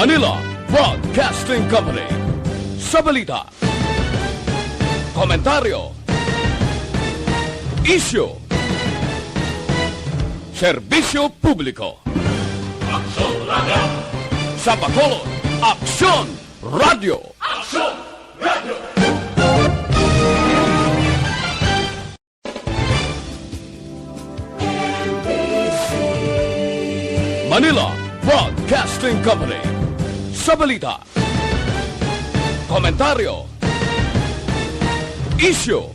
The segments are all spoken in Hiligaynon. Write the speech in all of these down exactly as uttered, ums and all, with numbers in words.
Manila Broadcasting Company. Sa balita, komentaryo, isyu, serbisyo publiko. Aksyon Radio. Sa Bacolod, Aksyon Radio. Aksyon Radio. Manila Broadcasting Company. Sa balita, komentaryo, isyu,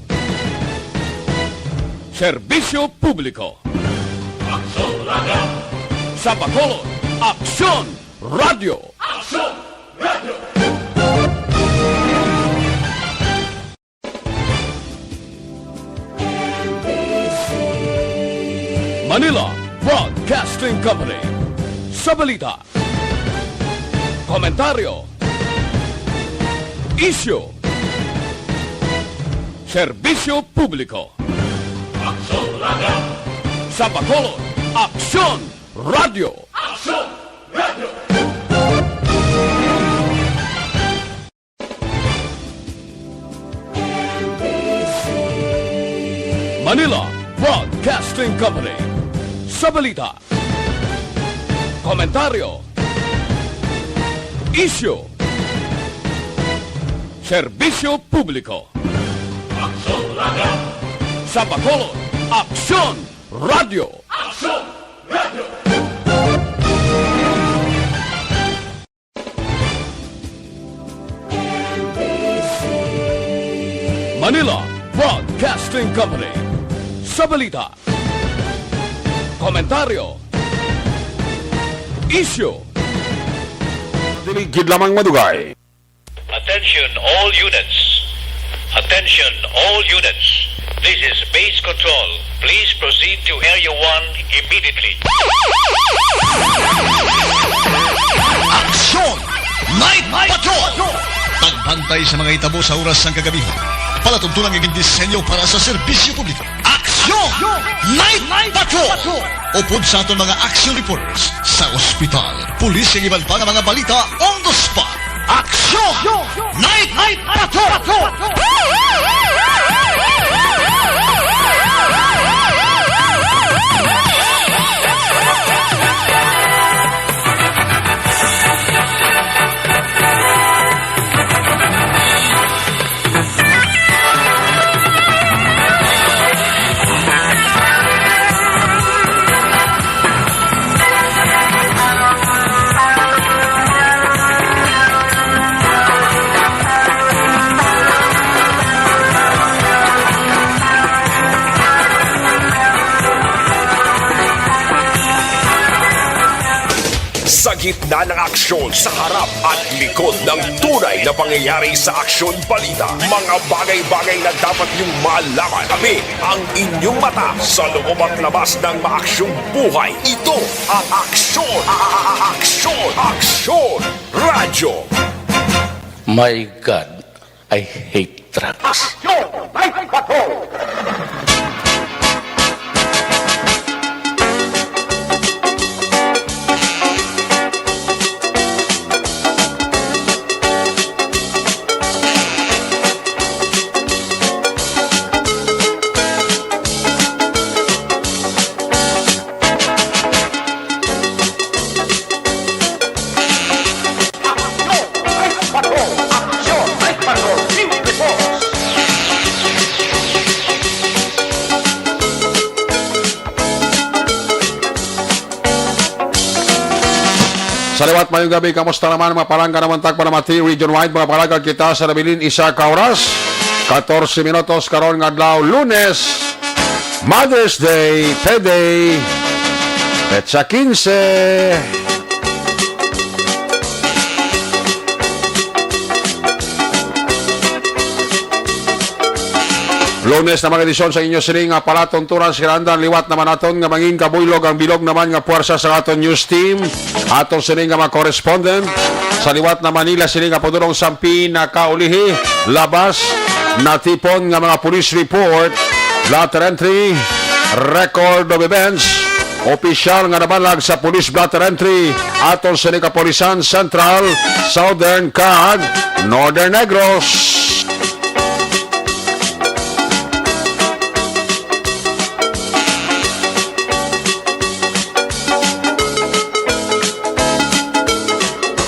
serbisyo publiko. Aksyon Radio. Sa Bacolod, Aksyon Radio. Aksyon Radio. Manila Broadcasting Company. Sa balita, komentaryo, isyu, serbisyo publiko. Aksyon Radio. Sa Bacolod, Aksyon Radio. Aksyon Radio. Manila Broadcasting Company. Sa balita, komentaryo, isyu, serbisyo publiko. Aksyon Radio. Sa Bacolod, Aksyon Radio. Aksyon Radio. Manila Broadcasting Company. Sa balita, komentaryo, isyu, dili gid lamang madugay. Attention all units. Attention all units. This is base control. Please proceed to Area one immediately. Aksyon! Night Patrol! Pagbantay sa mga hitabo sa oras sang kagabihan. Palatuntunan nga gindisenyo para sa serbisyo publiko. Aksyon! Night Patrol! Upod sa aton mga action reporters sa ospital, pulis, kag iban pa nga mga balita on the spot. Aksyon! Night Patrol! Sa gitna ng aksyon, sa harap at likod ng tunay na pangyayari sa Aksyon Balita, mga bagay-bagay na dapat niyong malaman. Kami ang inyong mata sa loob at labas ng maaksyong buhay. Ito ang Aksyon, a-, a-, a-, Aksyon, Aksyon Radyo. My God, I hate drugs. Aksyon! May bato! Sa liwat, mayong gabi. Kamusta naman, mga palangga naman, tagpalamati, region-wide, mga palangga, kita sa nabilin, isa ka oras, katorse minutos, karon nga adlaw, Lunes, Mother's Day, Payday, petsa quince. Lunes na mga edisyon sa inyo sini nga palatuntunan sa kinahanglan. Liwat naman naton nga mangin kabuylog ang bilog naman nga puwersa sa aton news team. Aton sini nga mga correspondent sa liwat na Manila, sini nga padulong sa pinakaulihi, labas, natipon nga mga police report, letter entry, record of events, opisyal nga nabalag sa Police Blotter Entry aton sini Kapulisan Central, Southern, kag Northern Negros.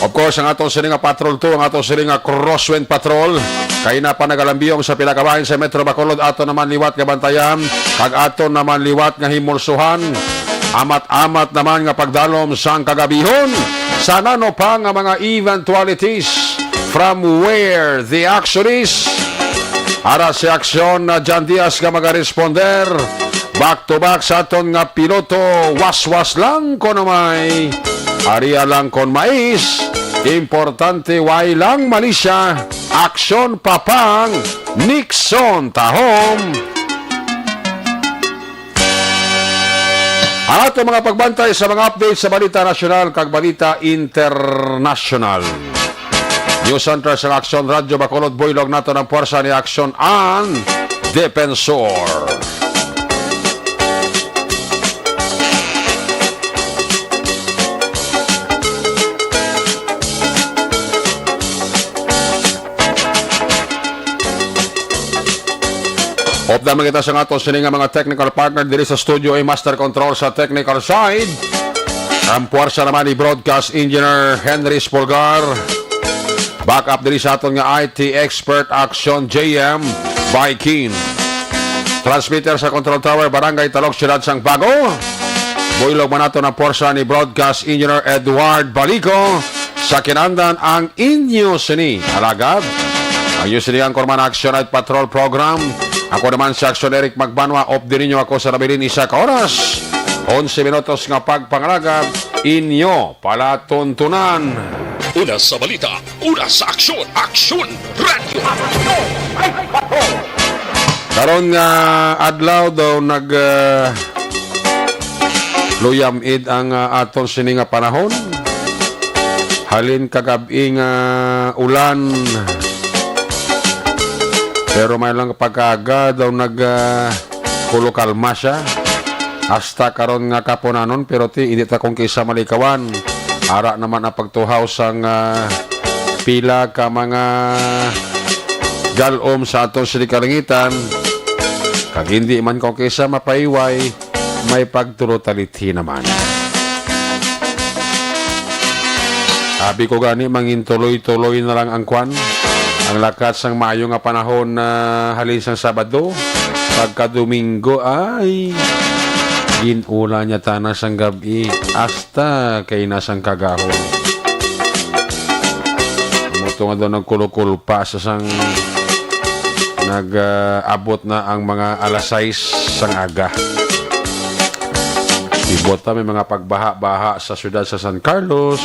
Of course, ang aton sini nga Patrol two, ang aton sini nga Crosswind Patrol, kay na pa nagalambiyong sa pila ka bahin sa Metro Bacolod, aton naman liwat nga bantayan, kag aton naman liwat nga himulsuhan, amat-amat naman nga pagdalom sang kagabihon. Sa nano pa nga mga eventualities, from where the action is, ara si Aksyon na John Diaz nga magaresponder. Back to back sa aton nga piloto, waswas lang kon umay, aria lang kon mais, importante way lang malisya, aksyon papang, Nixon tahom. Ang ato mga pagbantay sa mga update sa balita nasyonal kag balita internasyonal. News Center sa Aksyon Radyo Bacolod, Buylog nato ng puwersa ni Aksyon ang Defensor. Update man kita sa aton sini nga mga technical partner diri sa studio, ay master control sa technical side. Ang puwersa naman ni Broadcast Engineer Henry Spolgar. Backup diri sa aton nga I T expert, Action J M Viking. Transmitter sa Control Tower, Barangay Talok, Siyudad sang Bago. Buylog man nato ang puwersa ni Broadcast Engineer Edward Balico. Sa kinandan ang inyo sini, alagad. Ang inyo sini ang Korman Action Night Patrol Program. Ako naman si Action Eric Magbanwa, update ninyo ako sa nabilin isa ka oras. Onse minutos nga pagpangalagad, inyo palatuntunan. Una sa balita, una sa aksyon, Aksyon Radyo. Karon nga adlaw daw nag, ah, luyam-id ang, ah, aton sini nga panahon. Halin kagab-i nga ulan. Pero may lang pagkaaga daw nag, ah, kulo kalma siya. Hasta karon nga kapunanon, pero ti, hindi ta kung kisa malikawan. Ara naman ang pagtuhaw sang, ah, pila ka mga galom sa aton sini kalangitan. Kag hindi man kung kisa mapaiway, may pagtulotalithi naman. Abi ko gani, mangintuloy-tuloy na lang ang kwan. Ang lakat sang maayo nga panahon na halin sang Sabado, pagka Domingo, ay, gin-ula niya tana sang gab-i, hasta kay na sang kagahon. Amo to nga daw nagkulukulpa sa sang nag, ah, abot na ang mga alas sais sang aga. Ibot pa, may mga pagbaha-baha sa siyudad sa San Carlos.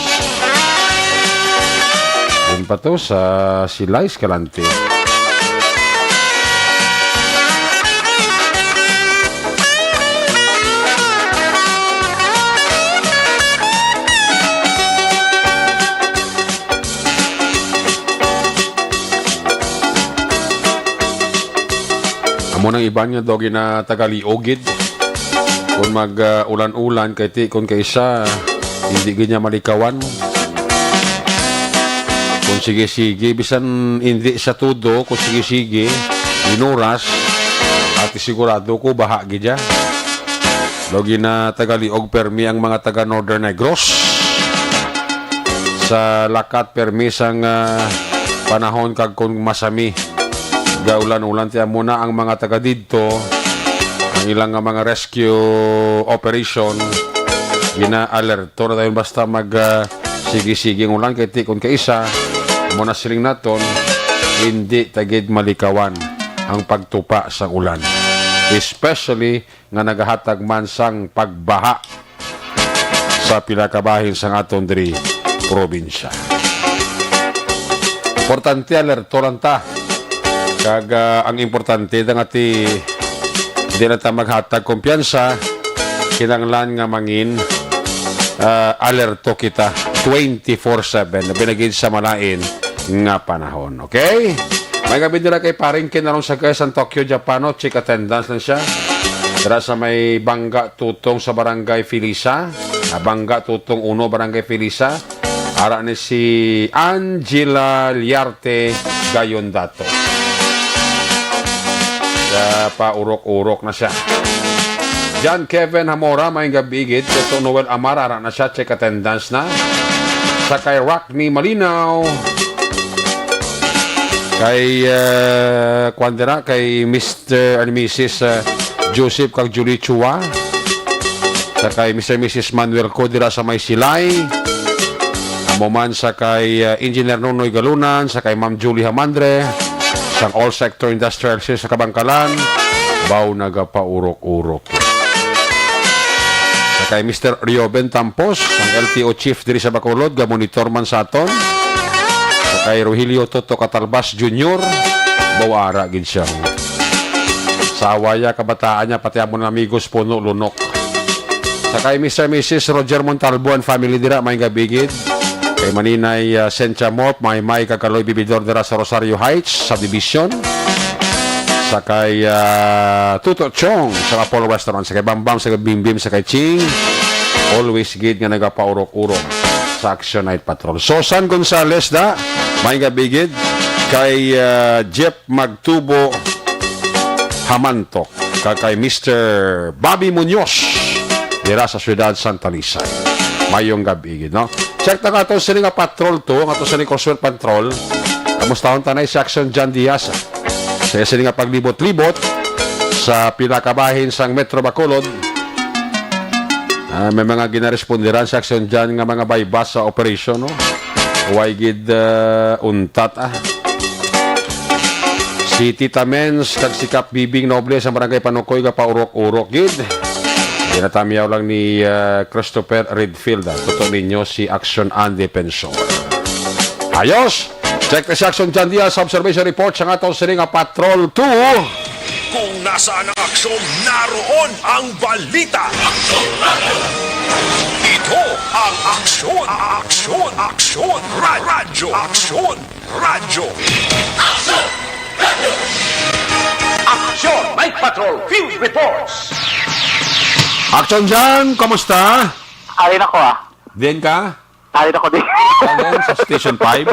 Yun pa to sa Silay, Escalante. Amo nang iban nga daw ginatagaliog gid. Kung mag, ah, ulan-ulan, kay ti, kung kaisa, hindi gid niya malikawan. Kung sige-sige, bisan hindi sa tudo, kung sige-sige, inuras, at sigurado ko, baha gid siya. Daw ginatagaliog permi ang mga taga Northern Negros. Sa lakat permi sang, ah, panahon kag kung masami. Gaulan-ulan, tiyan mo na ang mga taga didto, ang ilang nga mga rescue operation, gina-alerto na tayo basta mag, ah, sige-sige ang ulan, kay ti kun kaisa, amo na siling naton, hindi ta gid malikawan ang pagtupa sang ulan, especially nga nagahatag man sang pagbaha sa pila ka bahin sang aton diri probinsya. Importante, alerto lang ta. Kag, ah, ang importante, da nga ti, di na ta maghatag kumpiyansa, kinahanglan nga mangin, ah, alerto kita twenty-four seven, labi na gid sa malain nga panahon. Okay? May gabi nila kay Paring Ken aron sa San Tokyo, Japano. Check attendance lang siya. Dira sa may Bangga Tutong sa Barangay Felisa. Ah, Bangga Tutong uno, Barangay Felisa. Ara ni si Angela Liarte Gayondato. Kaya pa urok-urok na siya. John Kevin Hamora, may gabigit. Ito Noel Amar, ara na siya. Check attendance na. Sa kay Rockney Malinaw. Kay, uh, kwan dira, kay Mister and Missus, uh, Joseph kag Julie Chua. Sa kay Mister Missus Manuel Co dira sa may Silay. Amo man sa kay, uh, Engineer Nonoy Galunan, sa kay Ma'am Julie Hamandre, sang All Sector Industrial Sales sa Kabangkalan, baw nagapaurok-urok. Sa kay Mister Rioben Tampos, ang L T O chief diri sa Bacolod, ga-monitor man sa aton. Sa kay Rogelio Toto Catalbas Junior, baw ara gid siya. Sa waya kabataan niya, pati amo na amigos, puno lunok. Sa kay Mister Missus Roger Montalbo and family dira, may gabigid. Kay Maninay, ah, Sentia Mop, may may kakaloy bibidor dira sa Rosario Heights Subdivision. Sa kay, ah, Tuto Chong sa Apollo Restaurant, sa kay Bambam, sa kay Bimbim, sa kay Ching. Always gid nga nagapaurok-urok sa Action Night Patrol. Susan Gonzales da, may gabigid. Kay, ah, Jeff Magtubo Hamantok, kag kay Mister Bobby Muñoz dira sa siyudad Santa Lisay. Mayong gabi gid, no? Check na nga ato sini nga patrol to, nga ato sini Crosswell Patrol. Kamustahon ta na si Action John Diaz. Sa sini nga paglibot-libot sa pila ka bahin sang Metro Bacolod, ah, may mga ginaresponderan sa Action John nga mga baybas sa operasyon, no? Way gid, ah, untat, ah. Si Tita Mens kag si Kap Bibing Noble sa Barangay Panukoy nga paurok-urok gid. Ginatamyaw lang ni, ah, Christopher Redfield, ah. Tuto ninyo si Action and Defensor. Ayos! Check the Action John Diaz Observation Report sa aton sini nga Patrol two. Kung nasaan ang aksyon, naroon ang balita. Ito ang Aksyon, Aksyon, Aksyon, Ra-, Radyo, Aksyon, Radyo. Aksyon! Night Patrol Field Reports. Action John, kumusta? Ari na ko, ah. Diin ka? Ari na ko di. Ano yan, sa Station five?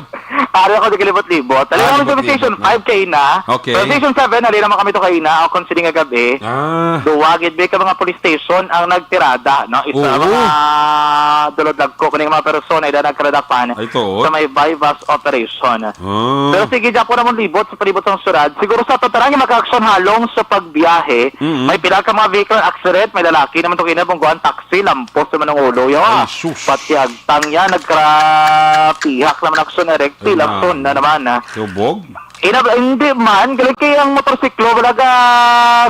Ari ako di kalibot-libot. Alam Ah, mo, sa libot-libot Station na. five kaina. Okay. Pero Station seven, ali naman kami to kaina, o kung sini nga gabi. Ah. Duwa gid, be, ka mga police station ang nagtirada, no? Isa Oo. mga dulod lagko, kuning mga persona, ida nagkaradapan Ay, to. sa may buy-bust operation. Ah. Pero sige, di ako naman libot sa palibot sang syudad. Siguro sa pagtarang yung makaaksyon halong sa pagbiyahe, Mm-mm. may pila ka mga vehicle accident, may lalaki naman to kinabungguan, taxi, lampos naman ang ulo, yawa. Ay, sus. Pati agtang yan, nagkarapihak naman aksyon, Eric. Ay, Pila na. son na naman, ah. Subog? Ina, hindi man, galing kay ang motorsiklo, wala ka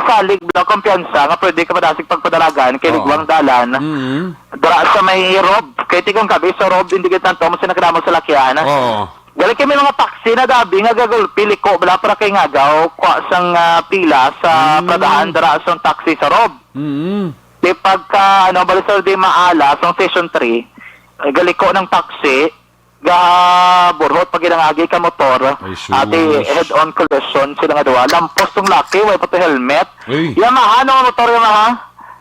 salig, wala kumpiyansa, nga pwede ka madasig pagpadalagan, kay Oo. ligwang dalan. Mm-hmm. Dara sa may rob, kay tikong gabi sa rob, hindi kita tanto, mas nakadamo sa lakyan. Oo. Galing kay may mga taxi na dabi nga gagulpi, liko, wala para kay ngagaw, kwa sang, ah, pila sa Mm. pradahan, dara sa taxi sa rob. Mm-hmm. Di pagka, ano, balisar di maala, sa session three, eh, galiko ng taxi, gaburhot pag ginangagi ka motor, Ay, sus. ati head-on collision sila nga duha. Lampos tong laki, way pa to helmet. Uy. Yamaha, ano nga motor, Yamaha?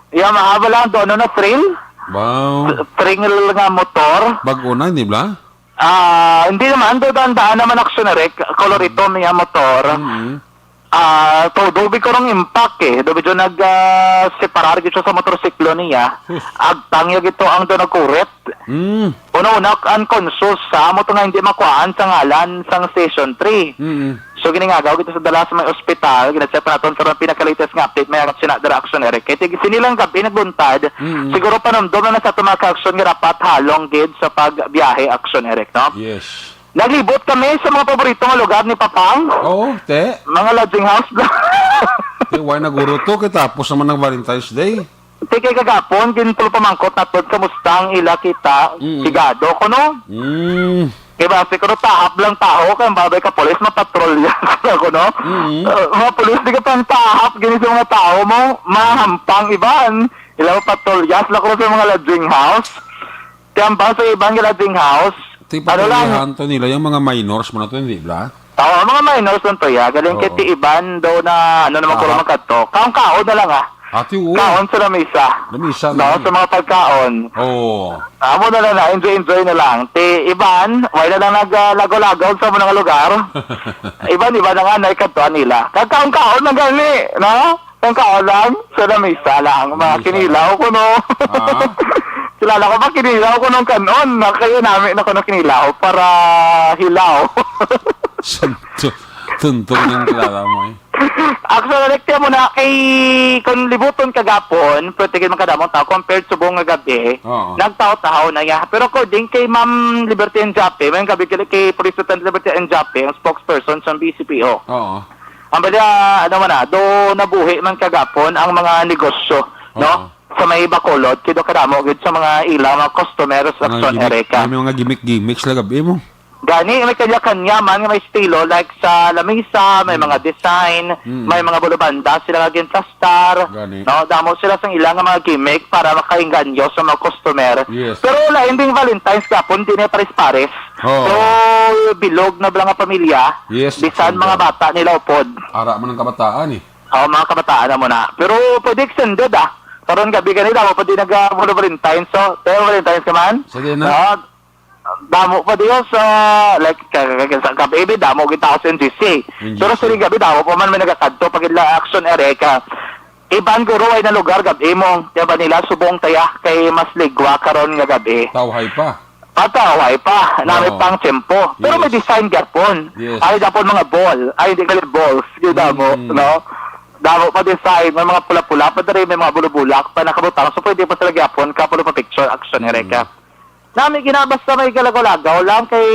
Yamaha ba lang, doon, ano, thrill? Wow. Thrill nga motor. Bago na, di ba? Ah, hindi naman, do daan-daan naman aksyon na, Rick. Color Mm. ito niya motor. Mm. Ah, to, dobi ko ng impact eh. Dobi dyan nag, ah, separar gito sa motorsiklo niya. Sus. Agtang niya gito ang doon nagkurit. Mm. Una-una, unconscious sa amo to nga hindi makuhaan sa ngalan sang Station three. Mm. So, giningagaw gito sa dala sa may ospital. Ginacheck naton karon pinaka-latest nga update may aksyon na dira aksyon, Eric. Kay tig-, sini lang gabi nagbuntad. Mm. Siguro panumdom na sa ato mga ka-aksyon nga dapat halong gid sa pagbiyahe aksyon, Eric, no? Yes. Naglibot kami sa mga paborito nga lugar ni Papang. Oo, te. Mga lodging house. Te, why na guro to? Kay tapos naman ng Valentine's Day. Te, kay kagapon, gintulo pamangkot naton sa Mustang ila kita, Mm. sigado ko, no? Mm. Kay basi ko, no, tahap lang taho, kay ang babay ka polis, mapatrolya ako, no? Mm. Uh, mga polis, di ka pang tahap, gini sa mga tao mo, mahampang iban. Ila mo patrolya, sila ko sa mga lodging house. Kaya ang bang sa ibang lodging house, Ti ano lang, patrolyahan to nila, yung mga minors mo na to, hindi ba? Oo, mga minors lang to, ya. Galing kay Oo. ti iban daw na, ano naman ko Aha. naman kadto. Kaon-kaon na lang, ah. Ati, oo. Kaon sa lamisa. Lamisa No, naman. Sa mga pagkaon. Oo. Amo na lang na, enjoy-enjoy na lang. Ti iban, wala na lang nag-, ah, lagaw-lagaw sa mga lugar. Iban, iban ang anay kadtuan nila. Kagkaon-kaon lang gani, no? Kagkaon lang, sa lamisa lang. Mga Lamisa kinilaw lang. Ko, no? Ah. Kilala ko ba, kinilaw ko nung kanon. Na kayo namin ako na kinilaw para hilaw. Santo, tunto ng kilala mo eh. Actually, like, tiyan mo na, kay, kung libuton kagapon, pero tigil man kadamong tao, compared subong nga gabi, Oo. Nagtaho-tahaw na niya. Pero according kay Ma'am Liberty Enjape, may gabi kay, kay Police Lieutenant Liberty Enjape, ang spokesperson sa B C P O. Oo. Ang bala, ano man na, do nabuhi man kagapon ang mga negosyo, no? Oo. Sa may Bacolod, kido kadamo gid sa mga ilang mga customers sa Mga Action gimmick, Area ka. May mga gimmick-gimmick sila gabi mo. Gani, may kanya-kanya man nga may estilo, like sa lamisa, may Mm. mga design, Mm. may mga bulubanda sila nga ginplastar, Gani. No? Damo sila sang ilang nga mga gimmick para makainganyo sa mga customer. Yes. Pero lain ding Valentine's gapon, di na pares-pares. Oo. So, bilog na bala nga pamilya, Yes, bisan extended. Mga bata nila upod. Ara man ang kabataan eh. Oo, mga kabataan na muna. Pero pwede extended ah. Karon gabi gani, damo pa di nag-, ah, Valentine's. So, tayo Valentine's ka man? Sige na. No? Damo pa diyo sa, like, ka-, ka-, ka-, sa gabi, damo gid tao sa N G C. N G C. Pero sa gabi, damo pa man may nagakadto pag ila Action Area ka. Iban guro ay na lugar gabi mo, kaya ba nila subong taya kay mas ligwa karon nga gabi. Tawhay pa. Patawhay pa, nami Oo. Pang tiyempo. Pero may Yes. Design gapon. Yes. Ay gapon mga ball. Ay, di ka balls. Yung damo, Mm. no? Damo pa design. May mga pula-pula pa diri, may mga bulubulak pa nakabutang. So, pwede pa sila gyapon. Kapulo pa picture, Action Area ka. Mm. Nami ginabas sa may galagaw-lagaw lang kay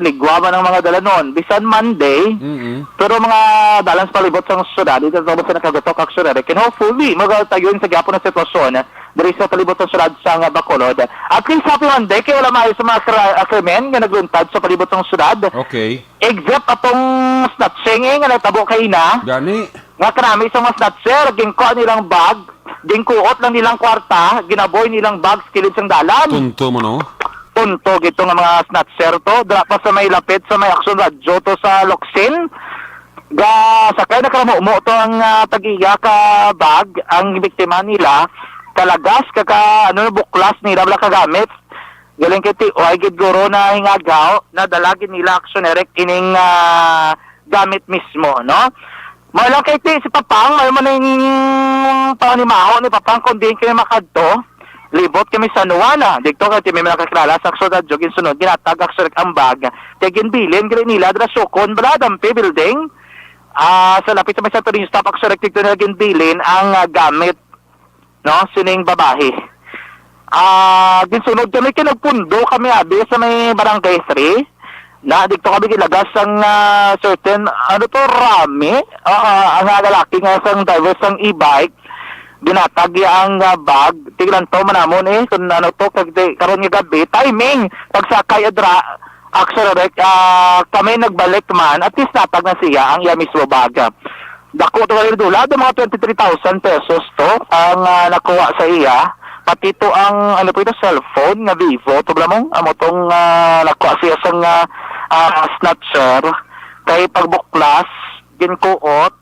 ligwa man ang mga dalanon. Bisan Monday, Mm-mm. Pero mga dalan sa palibot sang syudad, dito sa mga nakagutok, actually, can hopefully, magatayon sa gyapon ang sitwasyon diri sa palibot sang syudad sang Bacolod. At least happy Monday kay wala maayo sa mga kra-, ah, krimen nga nagluntad sa palibot sang syudad. Okay. Except atong snatching, eh, nga nagtabo kay ina. Gani. Nga kanami sa mga snatcher, gingkuha nilang bag, gingkuot lang nilang kwarta, ginaboy nilang bag sa kilid sang dalan. Tunto mo, no? Tunto gito nga mga snatcher to. Dira pa sa may lapit sa may Action Radyo to sa Locsin. Ga, sakay na karamumo to ang, ah, tag-iya ka bag, ang biktima nila. Kalagas, kaka, ano, buklas nila, wala kagamit. Galing kay ti, way gid guro na hingagaw, nadala gid nila Action Eric ining, ah, gamit mismo, no? Mao lang kay ti, si Papang, may man ang panimaho ni Papang, kung diin kami makadto, libot kami sa Nuana. Dito kay ti, may mga kakilala sa Action Radyo, ginsunod, ginatag Action Eric ang bag. Kay ginbilin, gali nila, dira Sukon, Bradampi Building. Ah, sa lapit sa may Santo Niño Stop, Action Eric, dito nila ginbilin ang, ah, gamit no, sining babayi. Ah, ginsunod kami kay nagpundo kami abi sa may Barangay three. Na dito kami gilagas ang, ah, certain, ano to, Rami? Ah, ah, ang, ah, lalaki nga sang driver sang e-bike. Ginatag iya ang, ah, bag. Tignan to manamon eh kung ano to kag di, karon nga gabi. Timing pagsakay adra, actually, ah, kami nagbalik man, at least natag na siya ang iya mismo bag. Dako to kay dula, do mga twenty-three thousand pesos to ang, ah, nakuha sa iya. Pati to ang, ano po ito, cellphone nga Vivo, to bala mo, amo tong, ah, nakuha siya sa nga, ah, snatcher. Kay pagbuklas, ginkuot,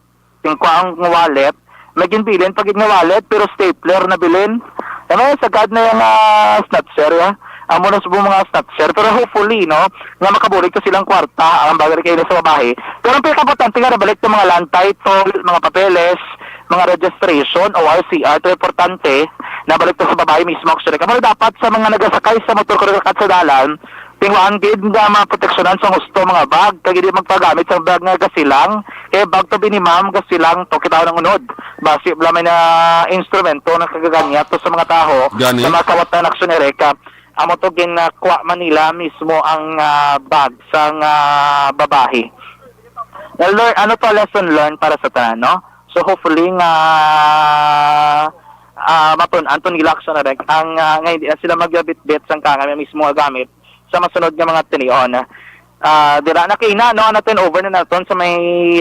ginkuha ang wallet, may ginbilin pa gid nga wallet, pero stapler na bilin. Ano, sagad na yung, ah, snatcher, ya. Amo na sa mga snatcher. Pero hopefully, no, nga makabulig to silang kwarta, ang bagay kayo sa babae. Pero ang pinakaimportante nga, nabalik to mga land title, mga papeles, mga registration, o R C R, ito importante, nabalik to sa babae mismo, actually. Kamo dapat sa mga nagasakay sa motor kung naglakat sa dalan, tingwaan gid nga maproteksyonan sa husto mga bag, kag hindi magpagamit sa bag nga gasilang, kay bag to bini ma'am, gasilang to, kita ng unod. Basi bala may na instrumento na kagaganya to sa mga taho, Gani? Sa mga kawatan aksyon ereka. Amo to ginakuha man nila mismo ang, ah, bag sang, ah, babayi. Na learn, ano to, lesson learned para sa tanan, no? So hopefully nga, ah, matun-an to nila aksyon na rin ang, ah, nga hindi na sila magyabitbit sang kanga mismo nga gamit sa masunod nga mga tinion. Ah, dira na kay na, no, na turn over na naton sa may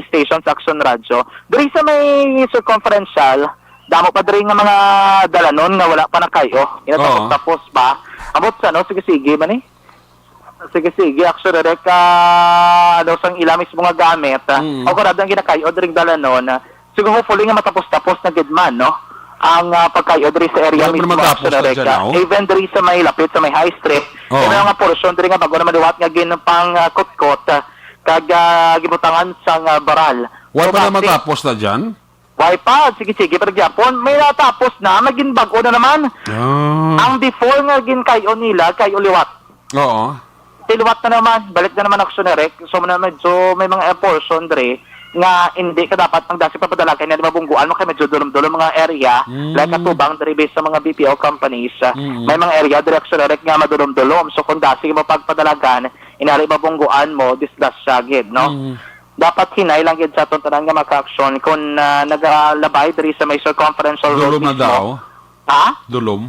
station sa Action Radio. Diri sa may circumferential, damo pa diri nga mga dalanon nga wala pa nakayo. Oo. Ginatapos-tapos pa. Abot sa, no, sige-sige man eh. Sige-sige, actually, Rek, ah, ano, sang ila mismo nga gamit, ah, Mm. o kurado ang ginakayo diring dalanon, ah, siguro hopefully nga matapos-tapos na gid man, no? ang, ah, pagkayo diri sa area Wala pa mismo, naman tapos Action na Rec, dyan, ah, oh. Even diri sa may lapit sa may High Street, Oo. may mga portion diri nga bago naman liwat nga ginpang, ah, kutkot, ah, kag, ah, gibutangan sang, ah, baral. Wala So, pa naman basi- tapos na dyan? Wala pa, sige, sige, pero gyapon, may natapos na, may ginbago na naman. Ah. Ang before nga ginkayo nila, kayo liwat. Oo. Tiluwat na naman, balik na naman, Action Rec. So, na medyo may mga portion diri nga hindi ka dapat magdasig papadalagan nga di mabungguan mo kay medyo dulom-dulom mga area, Mm. like atubang diri based sa mga B P O companies. Mm. May mga area diri, Action Rec, nga madulom-dulom. So, kung dasig mo pagpadalagan, inari mabungguan mo, disgrasya gid, no? Mm. Dapat hinay lang gid sa aton tanan nga maka-action kung, ah, nagalabay diri sa may circumferential road Dulom na mismo. daw. Ha? Dulom?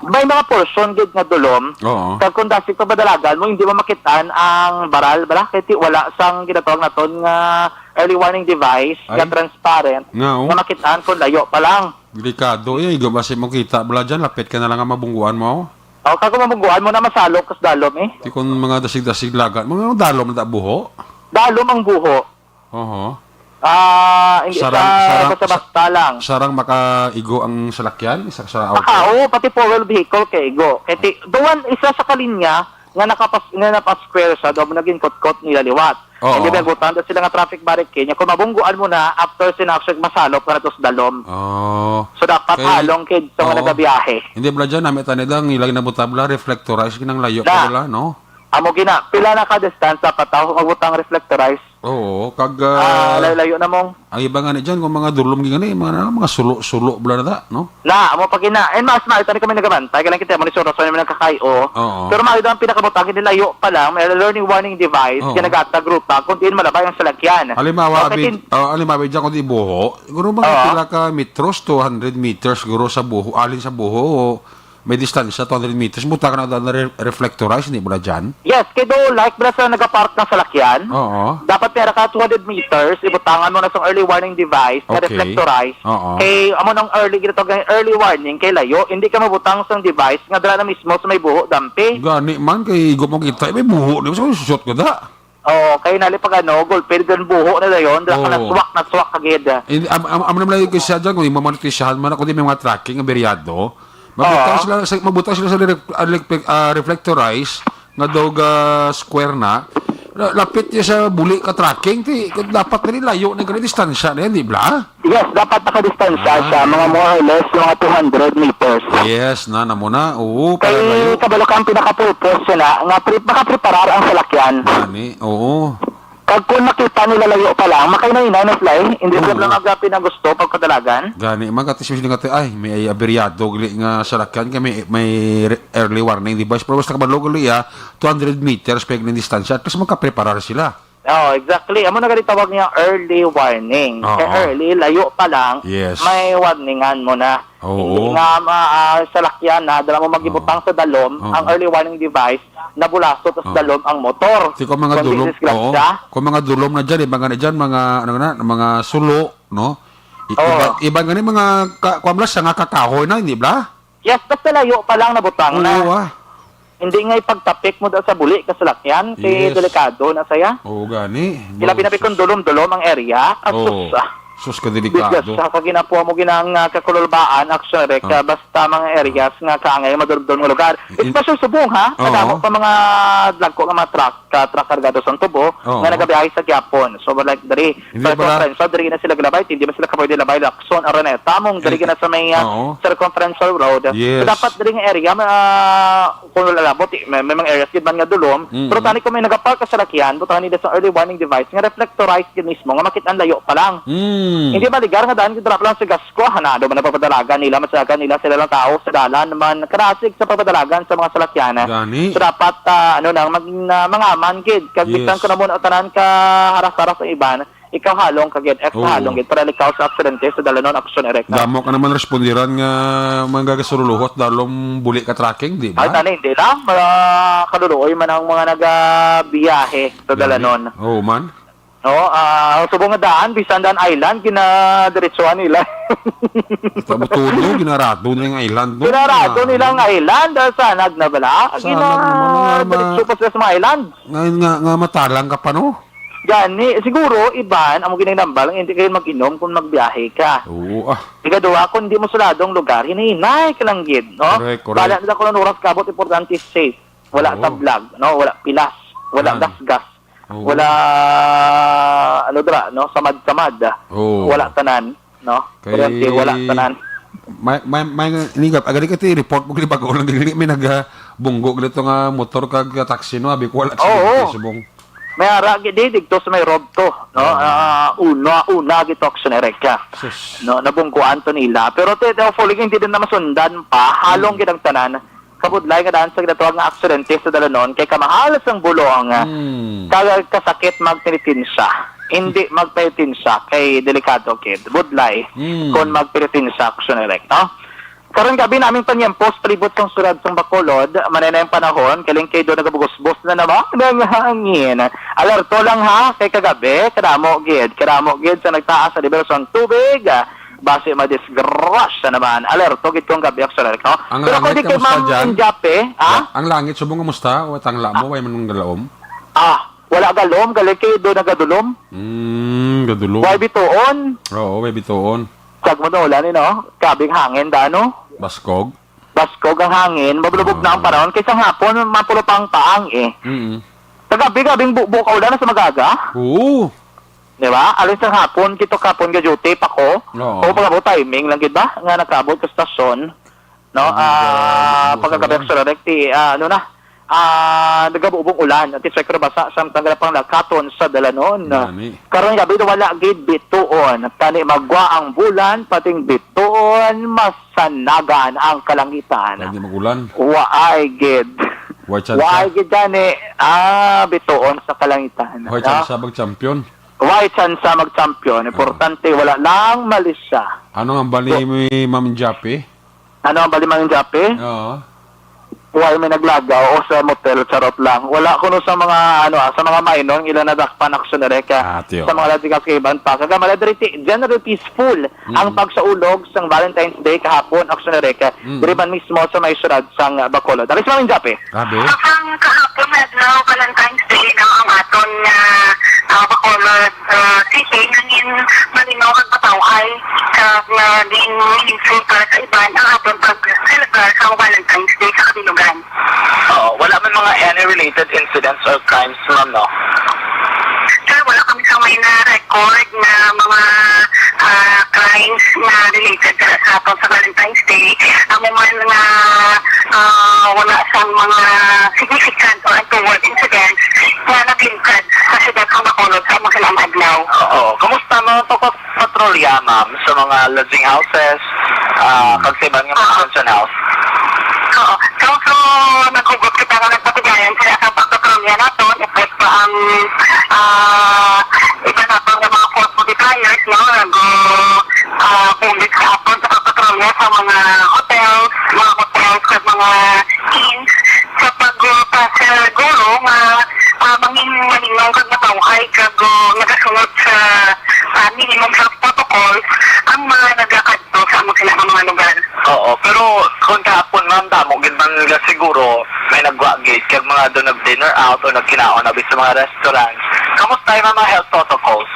May mga portion gid nga dulom. Oo. Kag kung dasig papadalagan mo, hindi mo makitaan ang baral, bala, kay ti-, wala sang ginatawag naton nga early warning device nga Ay. transparent Nga, oh. nga makitaan kung layo pa lang. Delikado, eh. Igo, basi mo kita, bala dyan, lapit ka na lang nga mabungguan mo. O, kag kung mabungguan mo na, masalok kas dalom, eh. Ti kung mga dasig-dasig lagat, mga dalom na buho. Dalom ang buho. Oho. Ah, hindi Sarang, siya sarang, basta-basta sa-, lang. sarang makaigo ang salakyan sa, sa auto? Aha, oo, pati four-wheel vehicle kaigo. Kay ti-, doon, isa sa kalinya nga nakapas-, nga napa-square siya, doon mo naging kutkot nila liwat. Oo. Hindi ba, butang sila nga traffic barricade niya. Kung mabungguan mo na, after sinaksyon, masalop ka na to sa dalom. Oh. So, dapat Kay, halong kid sa mga oo. nagabiyahe. Hindi, bala dyan, namit tani lang, ilang nabutabla, reflectorize, kinang layo Na. pa bala, no? Amo gina, pila na ka distance dapat tao magbutang reflectorize? Oo, kag, Ah, ah, layo-layo na mong ang iba nga ni dyan, kung mga dulom gid gani, mga, mga sulo-sulo bala na ta, no? Na, amo pa gina. And mas maayo tani kami nagabantay, kailan kita mo ni Soros, may nagkakayo. Oo. Pero maayo daw ang pinakabutang, hindi layo pa lang, may learning warning device, Oo. kinagatag ruta, kung diin malabay ang salakyan. Halimbawa, Okay, abi, tin- oh, halimbawa, dyan kung di buho, siguro mga Oo. pila ka metros, two hundred meters, siguro sa buho, alin sa buho, may distansya, two hundred meters, buta ka na, na re-, reflectorize, hindi mo na dyan? Yes, kay do, like, bala sa nagapark ng salakyan, Oo. dapat pera ka two hundred meters, ibutangan mo na sa early warning device na Okay. reflectorize. Oo. Kay, amo nang early, ginatawag nga early warning, kay layo, hindi ka mabutang sa device nga dala na mismo sa may buho, dampi. Gani man, kay igo mo kita, may buho, di ba? So, shot ko da. Oo, kay nali pag ano, gulpil, gan buho na dayon, dala ka Oo. naswak, naswak ka gid. Eh, am-, am-, am-, naman lang yung kisa dyan, kung yung mamanitisyahan man, kung di may mga tracking, aberyado, magbutang Oo. sila sa, magbutang sila sa elec-, electric, ah, reflectorize, nga dog, ah, square na, la-, lapit niya sa buli ka tracking, ti, kung dapat na layo na yung distansya na yan, di ba? Yes, dapat nakadistansya Ah. siya, mga more or less, mga two hundred meters. Yes, na, na mo na. Oo, para Kay layo. kabalo ka ang pinaka-purpose siya na, nga pre-, makapreparar ang salakyan. Gani, oo. Kag kung makita nila layo pa lang, makainay-inay na sila eh. Hindi sila Oo. lang aga pinagusto pagpadalagan. Gani, man, kati siya nga, ay, may aberyado, gali nga salakyan, kay may, may re-, early warning device. Pero basta kabalo, gali, ah, two hundred meters pa yung distansya. At least magkapreparar sila. Oo, exactly. Amo na gali tawag niya early warning. Oo. Kay early, layo pa lang, Yes. may warningan mo na. Oo. Hindi nga ma-, ah, salakyan na, dala mo magibutang Oo. sa dalom, Oo. ang early warning device, nabulasot sa Oo. dalom ang motor. Di ko mga Kung dulom, disgrasya. oo. Kung mga dulom na dyan, iba nga na dyan, mga, ano na, mga sulo, no? I-, Oo. iba, iba nga ni mga ka-, kuwan bala, sanga ka kahoy na, hindi bala? Yes, basta layo pa lang nabutang na. Oo, ah. Hindi nga ipagtapik mo daw sa buli ka salakyan, kay Yes. delikado na saya. Oo, gani. Ilabi na Bro, pikon sus. dulom-dulom ang area. Ah, Oo. sus, ah. Sus, ka delikado. Bigas sa kaginapuha mo ginang, ah, kakululbaan, Action Rec, Oo. ah, basta mga areas nga kaangay madulom-dulom nga lugar. In- Especially subong, ha? Oo. Kadamo pa mga dagko nga mga truck, ka truck kargado sa tubo, Oo. nga nagabiyahe sa Quiapo. So, like, diri, Hindi sa pala. Conference, so, diri na sila galabay, hindi man sila kapwede labay, Lacson, Araneta, mong diri Eh, na sa may, ah, oo. circumferential road. Yes. So, dapat diri nga area, ma-, kung wala labot, eh, may, may mga areas gid man nga dulom, Mm. pero tani kung may nagapark ka sa lakyan, butangan nila sa early warning device, nga reflectorize gid mismo, nga makit-an layo pa lang. Mm. Hindi maligar nga daan, gid pa lang sa gas ko, hanado man ang papadalagan nila, masalagan nila sila lang tao sa dalan man, karasig sa papadalagan sa mga salakyan. Gani. So, dapat, ah, ano nang mag-, na, mangaman gid, kag Yes. bisan ko na mo na tanan ka haras-haras ang iban, ikaw halong ka gid, ex Oo. halong gid, para likaw sa aksidente sa dalanon, Action Rec. Damo ka naman respondiran nga mga gagasuluhot, dalom buli ka tracking, di ba? Ay, tani, hindi lang. Mga kaluluoy man ang mga nagabiyahe sa Gani. dalanon. Oo man. No, ah, ang subong nga daan, bisan daan island, ginadiretsuhan nila. Sa Butuno, ginarado na yung island, no? Ginarado Ah. nila ang island, ah, sanag na bala. Sanag na, mga, mga, Ginadiretso pa sila sa mga island. Ngayon nga, nga matalang ka pa, no? Gani, siguro, iban, amo gid ang nambal, nga hindi kayo mag-inom kung magbiyahe ka. Oo, ah. Ikaduha, kung di mo sulado ang lugar, hinay-hinay ka lang gid, no? Correct, correct. Bala nila kung anong oras ka abot, importante safe. Wala Oo. tablag, no? Wala pilas, wala Yan. gasgas, Oo. wala, ano dira, no? Samad-samad. Oo. Wala tanan, no? Kay Kuryente, wala tanan. may, may, may, ningap, agad ka ti report mo, libag lang gili, may naga bunggo dito nga motor kag taxi, no? Abi ko, wala Oo. sa subong. May ara gid di dito sa may Rob to, no? Oo. Ah, una, una gid to, Action Erica. Sus. No, nabungkuan to nila. Pero te, te, hopefully, hindi din na masundan pa. Halong Hmm. gid ang tanan. Kabudlay nga daan sa ginatawag nga aksidente sa dalanon kay kamahal sang bulong. Hmm. Kag kasakit magpenitensya. Hindi magpenitensya kay delikado gid. Budlay Hmm. kung magpenitensya, Action Eric, no? Karon gabi naming panyempos palibot sang syudad sang Bacolod, manay na ang panahon, kaling kay do nagabugos-bos na naman ang hangin. Alerto lang ha, kay kagabi, kadamo gid, kadamo gid sa nagtaas sa nivel sang tubig, ah, basi madisgrasya naman. Alerto gid kung gabi, Action Eric, no? Ang Pero langit, kung di kay kamusta Ma'am dyan? Injape, ha? Ang langit, subong kamusta? O tangla mo, way man nung galaom? Ah, wala galom, galing kay do nagadulom. Hmm, gadulom. Way bituon. Oo, way bituon. Sag mo na ulan, eh, no? Grabing hangin, da, no? Baskog? Baskog ang hangin, mabulubog na ang Ah. panahon. Kaysa hapon, mapulupang paang, eh. Mm. Kagabi, grabing bu-, buka ulan na sa magaga. Oo. Di ba? Alis sa hapon, kito kapon ga duty pa ko. Oo. O, pag timing lang, gid ba? Nga nakaabot sa stasyon. No? Ang Ah, gabi, pagkagabi sa sa Sorek, ti, ah, ano na? Ah, nagabubong ulan. At isay basa sa tanggal pang lakaton sa dalanon. Gani. Karon gabi, wala gid bituon. Tani magwa ang bulan, pating bituon, masanagan ang kalangitan. Pwede mag-ulan. Waay gid. Way tsansa. Waay gid gani, ah, bituon sa kalangitan. Way No? tsansa mag-champion. Way tsansa mag-champion. Oo. Importante, wala lang malisya. Ano ang bali So, ni Ma'am Japi? Ano ang bali, Ma'am Japi? Oo. Why may naglagaw o sa motel, charot lang. Wala kuno sa mga, ano, ah, sa mga minor, ila nadakpan, Action Erica. Ah, tiyo. Sa mga lodging house kay iban pa. Kagamala diri ti-, general peaceful Mm. ang pagsaulog sang Valentine's Day kahapon, Action Erica. Mm. Diri man mismo sa may syudad sang Bacolod. Dali si Ma'am Japi. Grabe. Ang kahapon nga adlaw, Valentine's Day, no, ang aton nga, ah, Bacolod, ah, City, nangin malinaw kag matawhay, kag naging meaningful para sa iban ang aton pag-celebrar sa Valentine's Day sa kabilugan. Oo, wala man mga any related incidents or crimes, ma'am, no? Sir, wala kami sa may na-record na mga, ah, crimes na related sa, sa aton sa Valentine's Day. Amo man nga, ah, wala sang mga significant or untoward incidents nga naglingkod sa siyudad sa Bacolod sa mga adlaw. Oo. Kamusta ang mga pagpapatrolya, ma'am, sa mga lodging houses, ah, Mm. kag sa iban nga mga Ah. pension house? Oo. So, so, naghugot kita nga nagpatigayon sila sa pagpatrolya naton. Upos pa ang, ah, iba naton nga mga force multipliers, no? Nag, ah, bumbit sa aton sa pagpatrolya sa mga hotels, mga hotels, sa mga inns, sa pag, ah, pasaguro nga, ah, mangin-, maninong kag matawhay kag, ah, nagasunod sa, ah, minimum health protocols ang mga nagakadto sa amo sila nga mga lugar. Oo, pero kung kahapon, ma'am, damo gid man nga siguro may nagwa gid kag mga do nag-dinner out o nagkinaon abi sa mga restaurants. Kamusta ang mga health protocols?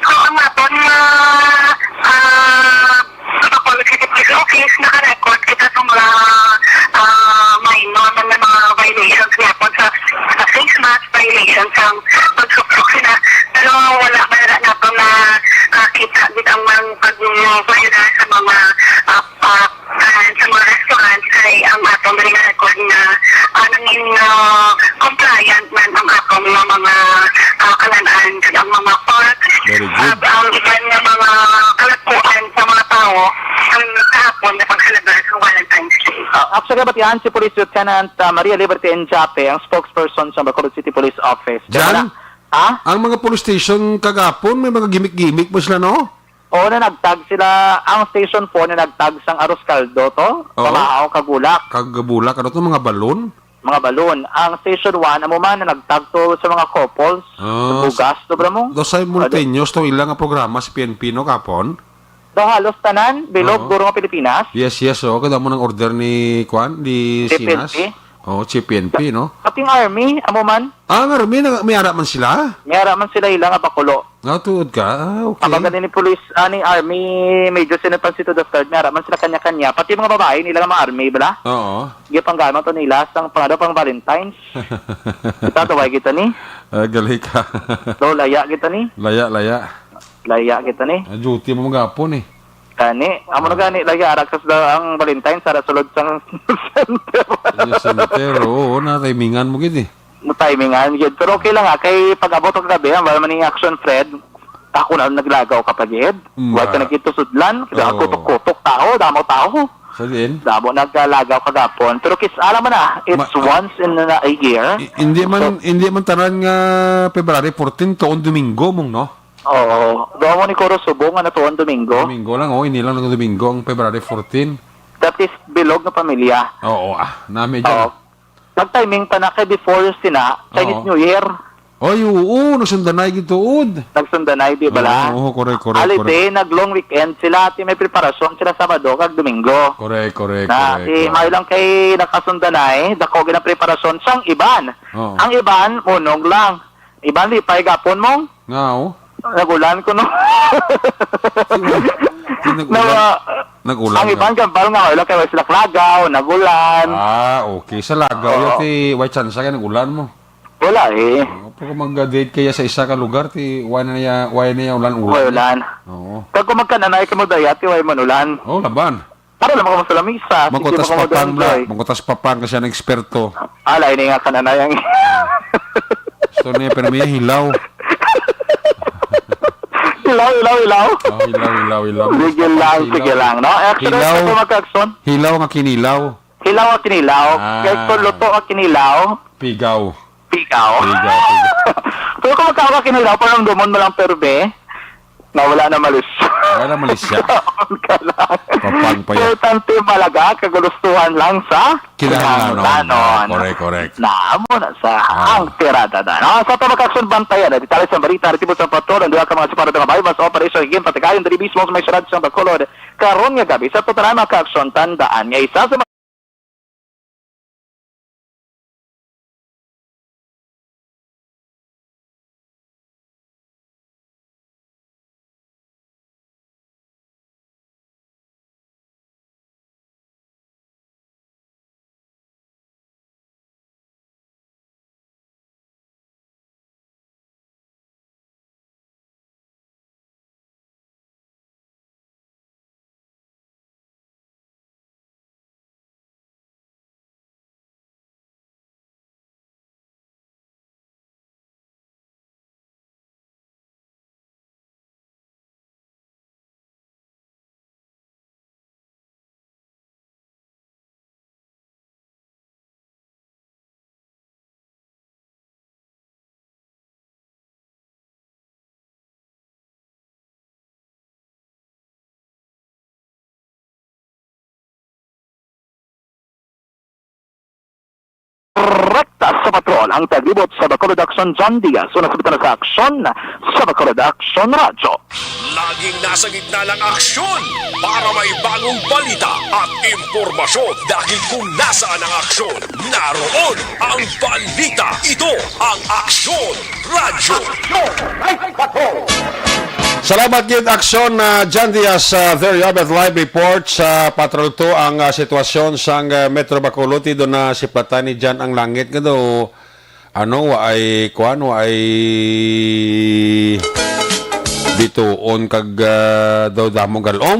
So, ang aton nga, ah, sa Bacolod City Police Office, naka-record kita sa mga, ah, minor na mga violations nga po sa, sa face mask, violations sa pagsuksok sila. Pero wala man na nato na, ah, kita gid ang mga pag-violar sa mga, ah, ah, ah, sa mga restaurants kay ang atong rin record na, ah, nangin, ah, compliant man ang atong nga mga, ah, kalan-an kag ang mga parks. Very good. Kag ang iban nga mga kalagpuan sa mga tawo ang kahapon na pagselebrar sa Valentine's Day. Ah, sa kabatian, si Police Lieutenant, ah, Maria Liberty Enjape, ang spokesperson sa Bacolod City Police Office. Jan? Wala. Ha? Ang mga police station kagapon, may mga gimik-gimik mo sila, no? Oo, na nagtag sila. Ang Station four na nagtag sang Arroz Caldo to, Oo. Tamao, kag Bulak. Kag Bulak, ano to, mga balon? Mga balon. Ang Station one, amo man, na nagtag to sa mga couples, Ah, sa bugas, sobra mo. Do simultaneous to ilang nga programa sa P N P, no, kapon? Do halos tanan, bilog, Oo. guro nga Pilipinas. Yes, yes, oo. Kada mo nang order ni, kwan, ni Sinas. D P S P. Oh, C P N P, no? Pati ang army, amo man. Ah, ang army, na, may ara man sila? May ara man sila ila nga bakulo. Ah, tuod ka? Ah, okay. Ang mga ni police, ani, army, Major Senior Pancito the third, may ara man sila kanya-kanya. Pati mga babae nila nga mga army, bala? Oo. Gipanggamit to nila sang pangado pang Valentine's. Kita to, why kita ni? Ah, gali ka. Do, laya kita ni. Laya, laya. Laya kita ni. Ah, duty mo magapon eh. Kani, amo na gani, lagi ara sa ang Valentine's, ara sulod sa center. Yung center, oo, na timingan mo gid eh. Timingan gid. Pero okay lang, ah, kay pag-abot ko kagabi, ah, wala man ning action, Fred. Ako na naglagaw ka pa gid. Mm, wala ka ah. Nagkitusudlan, kaya Oo. Kutok-kutok tao, damo tao. Sa diin? Damo naglagaw kagapon. Pero kis alam mo na, it's Ma- once in a year. I- hindi man So, hindi man tanan nga February fourteen to on Domingo mong, no? Oo. Gawa mo ni Kuro Subong nga natuon Domingo. Domingo lang, oh, hindi lang ng Domingo ang February fourteen. That is bilog nga pamilya. Oo, ah, nami dyan. Oo. Nag-timing pa na kay before sina, Chinese Oo. New Year. Oy, oo, nagsundanay gid tuod. Nagsundanay, di ba Oo, la? Oo, correct, correct, Holiday, correct. Nag-long weekend sila, ati may preparasyon sila Sabado kag Domingo. Correct, correct, Na, correct, si correct. May lang kay nakasundanay, dako gid ang preparasyon sang iban. Oo. Ang iban, munong lang. Iban, di pa igapon mo? Nga, oh. Nagulan ko, no? Sino? Sino nagulan? Na, Nagulan ang nga. Iban, gambal nga, wala kay wala sila lagaw, nagulan. Ah, okay. Sa lagaw, Oo. Yati, why chance kay nagulan mo? Wala, eh. Oh, pero kung mag-date kaya sa isa ka lugar, ti, why na niya, why na niya ulan-ulan? Why ulan? Oo. Kag kung magkananay ka mo, dayati, why man ulan? Oh, laban. Para lang makamusta lamisa. Sige, Mangkutas makamusta papang na. Enjoy. Mangkutas papang kasi ang eksperto. Ala, ini nga kananay ang Gusto niya, pero may hilaw. Hilaw, hilaw, hilaw. Oh, hilaw, hilaw, hilaw. Sige lang, Hilaw. Sige lang, no? Actually, Hilaw. Sa mga kakson, Hilaw nga kinilaw. Hilaw nga kinilaw. Ah. Kay kung luto nga kinilaw, Pigaw. Pigaw. Pigaw, pigaw. Pero kung magkawa kinilaw, paramdamon mo lang, pero be, na wala na malis. Wala na malis siya. Kaon ka lang. Papang pa yan. Importante malaga, kagulustuhan lang sa Kinahanglanon. Kinahanglanon. Correct, correct. Na, amo na sa Ah. ang tirada na. No, sa tabakakson bantayan, na detalye sa balita, ritibot sa patrol, ang duha ka mga separado nga buy-bust operation, game, patagayon, diri mismo sa may syudad sa Bacolod. Karon nga gabi, sa totonan, mga kakson, tandaan nga isa sa Rekta sa patrol ang taglibot sa Bacolod Aksyon, John Diaz. Una sa bitana sa aksyon sa Bacolod Aksyon Radyo. Laging nasa gitna ng aksyon para may bagong balita at impormasyon. Dahil kung nasaan ang aksyon, naroon ang balita. Ito ang Aksyon Radyo. Salamat gid, Aksyon, ah, John Diaz, ah, there you have it, live report sa Patrol Two, ang, ah, sitwasyon sang, ah, Metro Bacolod, ti do na siplatan ni Jan ang langit nga do, ano, waay, kuan, waay bituon kag, ah, daw damo galom.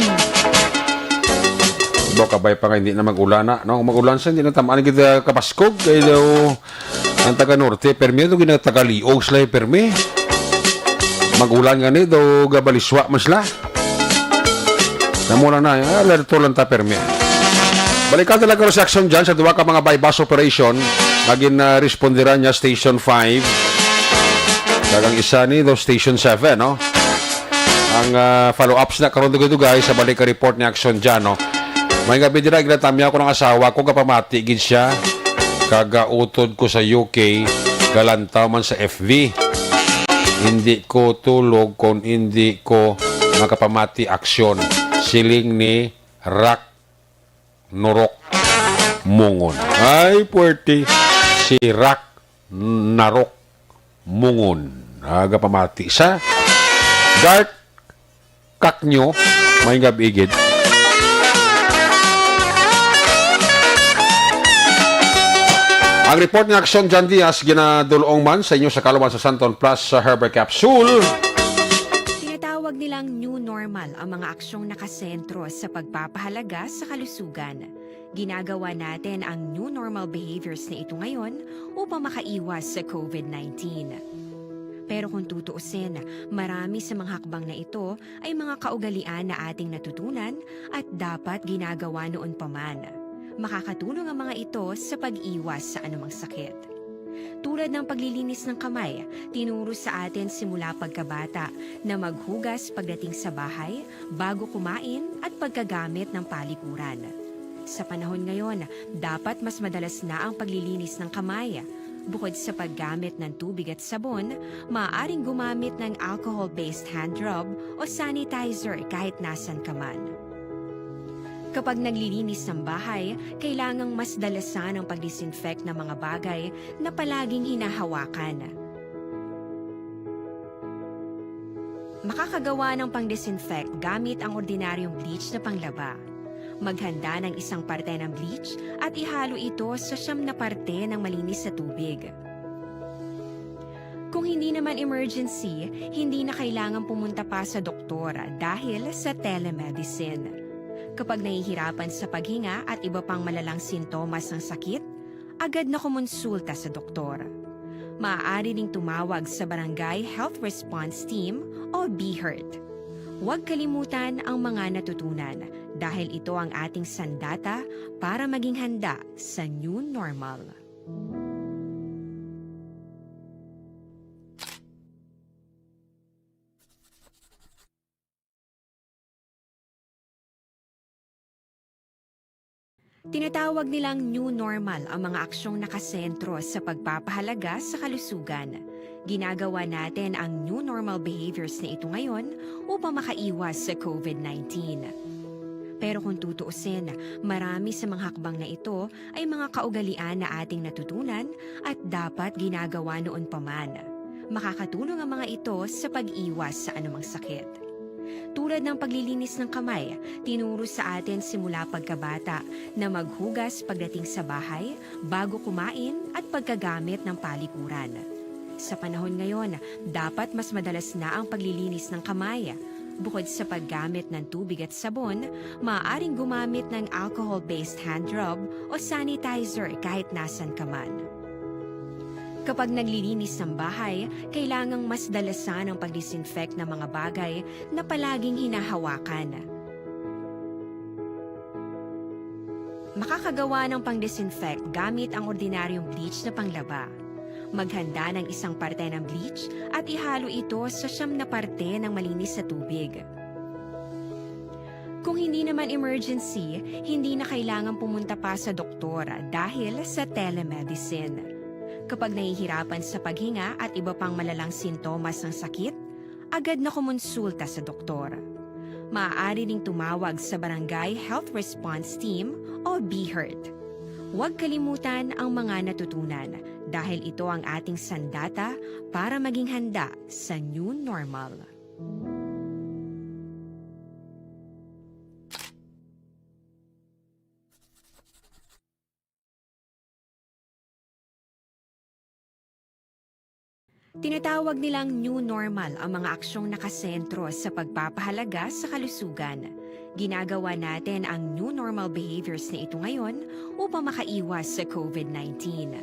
Do kabay pa nga hindi na mag-ulan na, no? Mag-ulan sa hindi na tamaan gid, ah, kabaskog kay daw ang taga norte, permi, ito gina taga liog sila, eh, permi. Mag-ulan gani, daw gabaliswa man sila. Namo lang na, ah, alerto lang ta, permi. Balikan talaga sa aksyon dyan sa duha ka mga buy-bust operation. Naging, ah, responderan niya Station five. Dagang isa ni do Station seven, no? Ang, ah, follow-ups na karon dugay-dugay sa balik ka report ni aksyon dyan, no? May nga bidira, ginatamya ko ng asawa ko, kapamati gid siya. Kagautod ko sa U K, galantaw man sa F B. Hindi ko tulog kung hindi ko makapamati aksyon. Siling ni Rock Norok. Mungon. Ay, puwerte. Si Rock Narok Mungon. Aga pamati sa Dart Kaknyo. May gab-i gid. Ang report ni Aksyon John Diaz ginadulong man sa inyo sa kaluman sa Santon Plus sa Herbal Capsule. Tinatawag nilang new normal ang mga aksyong nakasentro sa pagpapahalaga sa kalusugan. Ginagawa natin ang new normal behaviors na ito ngayon upang makaiwas sa covid nineteen. Pero kung tutuusin, marami sa mga hakbang na ito ay mga kaugalian na ating natutunan at dapat ginagawa noon pa man. Makakatulong ang mga ito sa pag-iwas sa anumang sakit. Tulad ng paglilinis ng kamay, tinuro sa atin simula pagkabata na maghugas pagdating sa bahay, bago kumain at pagkagamit ng palikuran. Sa panahon ngayon, dapat mas madalas na ang paglilinis ng kamay. Bukod sa paggamit ng tubig at sabon, maaaring gumamit ng alcohol-based hand rub o sanitizer kahit nasan ka man. Kapag naglilinis ng bahay, kailangang mas dalasan ang pag-disinfect ng mga bagay na palaging hinahawakan. Makakagawa ng pang-disinfect gamit ang ordinaryong bleach na panglaba. Maghanda ng isang parte ng bleach at ihalo ito sa siyam na parte ng malinis na tubig. Kung hindi naman emergency, hindi na kailangan pumunta pa sa doktor dahil sa telemedicine. Kapag nahihirapan sa paghinga at iba pang malalang sintomas ng sakit, agad na kumonsulta sa doktor. Maaari ring tumawag sa Barangay Health Response Team o BHERT. Huwag kalimutan ang mga natutunan dahil ito ang ating sandata para maging handa sa new normal. Tinatawag nilang new normal ang mga aksyong nakasentro sa pagpapahalaga sa kalusugan. Ginagawa natin ang new normal behaviors na ito ngayon upang makaiwas sa covid nineteen. Pero kung tutuusin, marami sa mga hakbang na ito ay mga kaugalian na ating natutunan at dapat ginagawa noon pa man. Makakatulong ang mga ito sa pag-iwas sa anumang sakit. Tulad ng paglilinis ng kamay, tinuro sa atin simula pagkabata na maghugas pagdating sa bahay, bago kumain at pagkagamit ng palikuran. Sa panahon ngayon, dapat mas madalas na ang paglilinis ng kamay. Bukod sa paggamit ng tubig at sabon, maaaring gumamit ng alcohol-based hand rub o sanitizer kahit nasan ka man. Kapag naglilinis ng bahay, kailangang mas dalasan ang pag-disinfect ng mga bagay na palaging hinahawakan. Makakagawa ng pang-disinfect gamit ang ordinaryong bleach na panglaba. Maghanda ng isang parte ng bleach at ihalo ito sa siyam na parte ng malinis na tubig. Kung hindi naman emergency, hindi na kailangan pumunta pa sa doktor dahil sa telemedicine. Kapag nahihirapan sa paghinga at iba pang malalang sintomas ng sakit, agad na kumonsulta sa doktor. Maaari ring tumawag sa Barangay Health Response Team o BHERT. Huwag kalimutan ang mga natutunan dahil ito ang ating sandata para maging handa sa new normal. Tinatawag nilang new normal ang mga aksyong nakasentro sa pagpapahalaga sa kalusugan. Ginagawa natin ang new normal behaviors na ito ngayon upang makaiwas sa covid nineteen.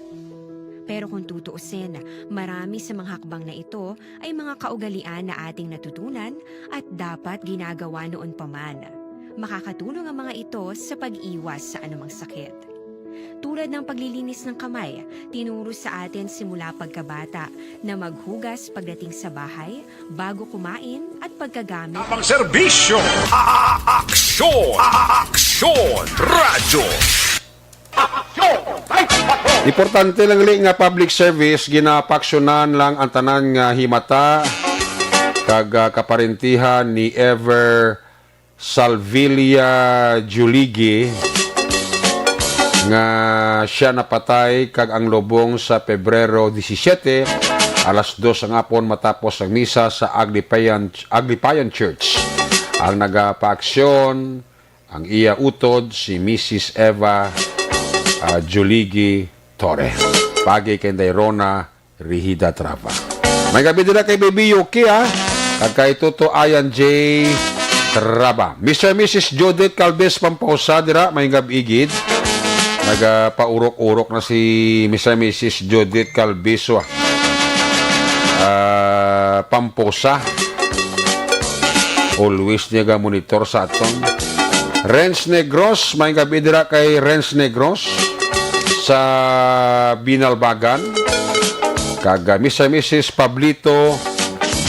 Pero kung tutuusin, marami sa mga hakbang na ito ay mga kaugalian na ating natutunan at dapat ginagawa noon pa man. Makakatulong ang mga ito sa pag-iwas sa anumang sakit. Tulad ng paglilinis ng kamay, tinuro sa atin simula pagkabata na maghugas pagdating sa bahay, bago kumain at pagkagamit. Ang serbisyo, a-, a-, aksyon, a-, a-, aksyon, radyo. Importante lang li nga public service, ginapaaksyonan lang ang tanan nga himata kag, ah, kaparentihan ni Ever Salvilia Juligi, nga siya napatay, kag ang lubong sa Pebrero disisiete, alas dos ang hapon, matapos ang misa sa Aglipayan, Aglipayan Church. Ang nagapaaksyon, ang iya utod, si Missus Eva, ah, Juligi Torre. Pagi kay Inday Rona Rihida Traba. May gabi dira kay Baby Yuki, ha? Kag kay Toto Ayan J Traba. Mister and Missus Judith Calvis Pamposa dira, may gabi gid. Nagapaurok-urok na si Mister and Missus Judith Calvis, wa. Ah, Pamposa. Always niya ga monitor sa aton. Renz Negros, may gabi dira kay Renz Negros sa Binalbagan. Kag, ah, Mister and Missus Pablito,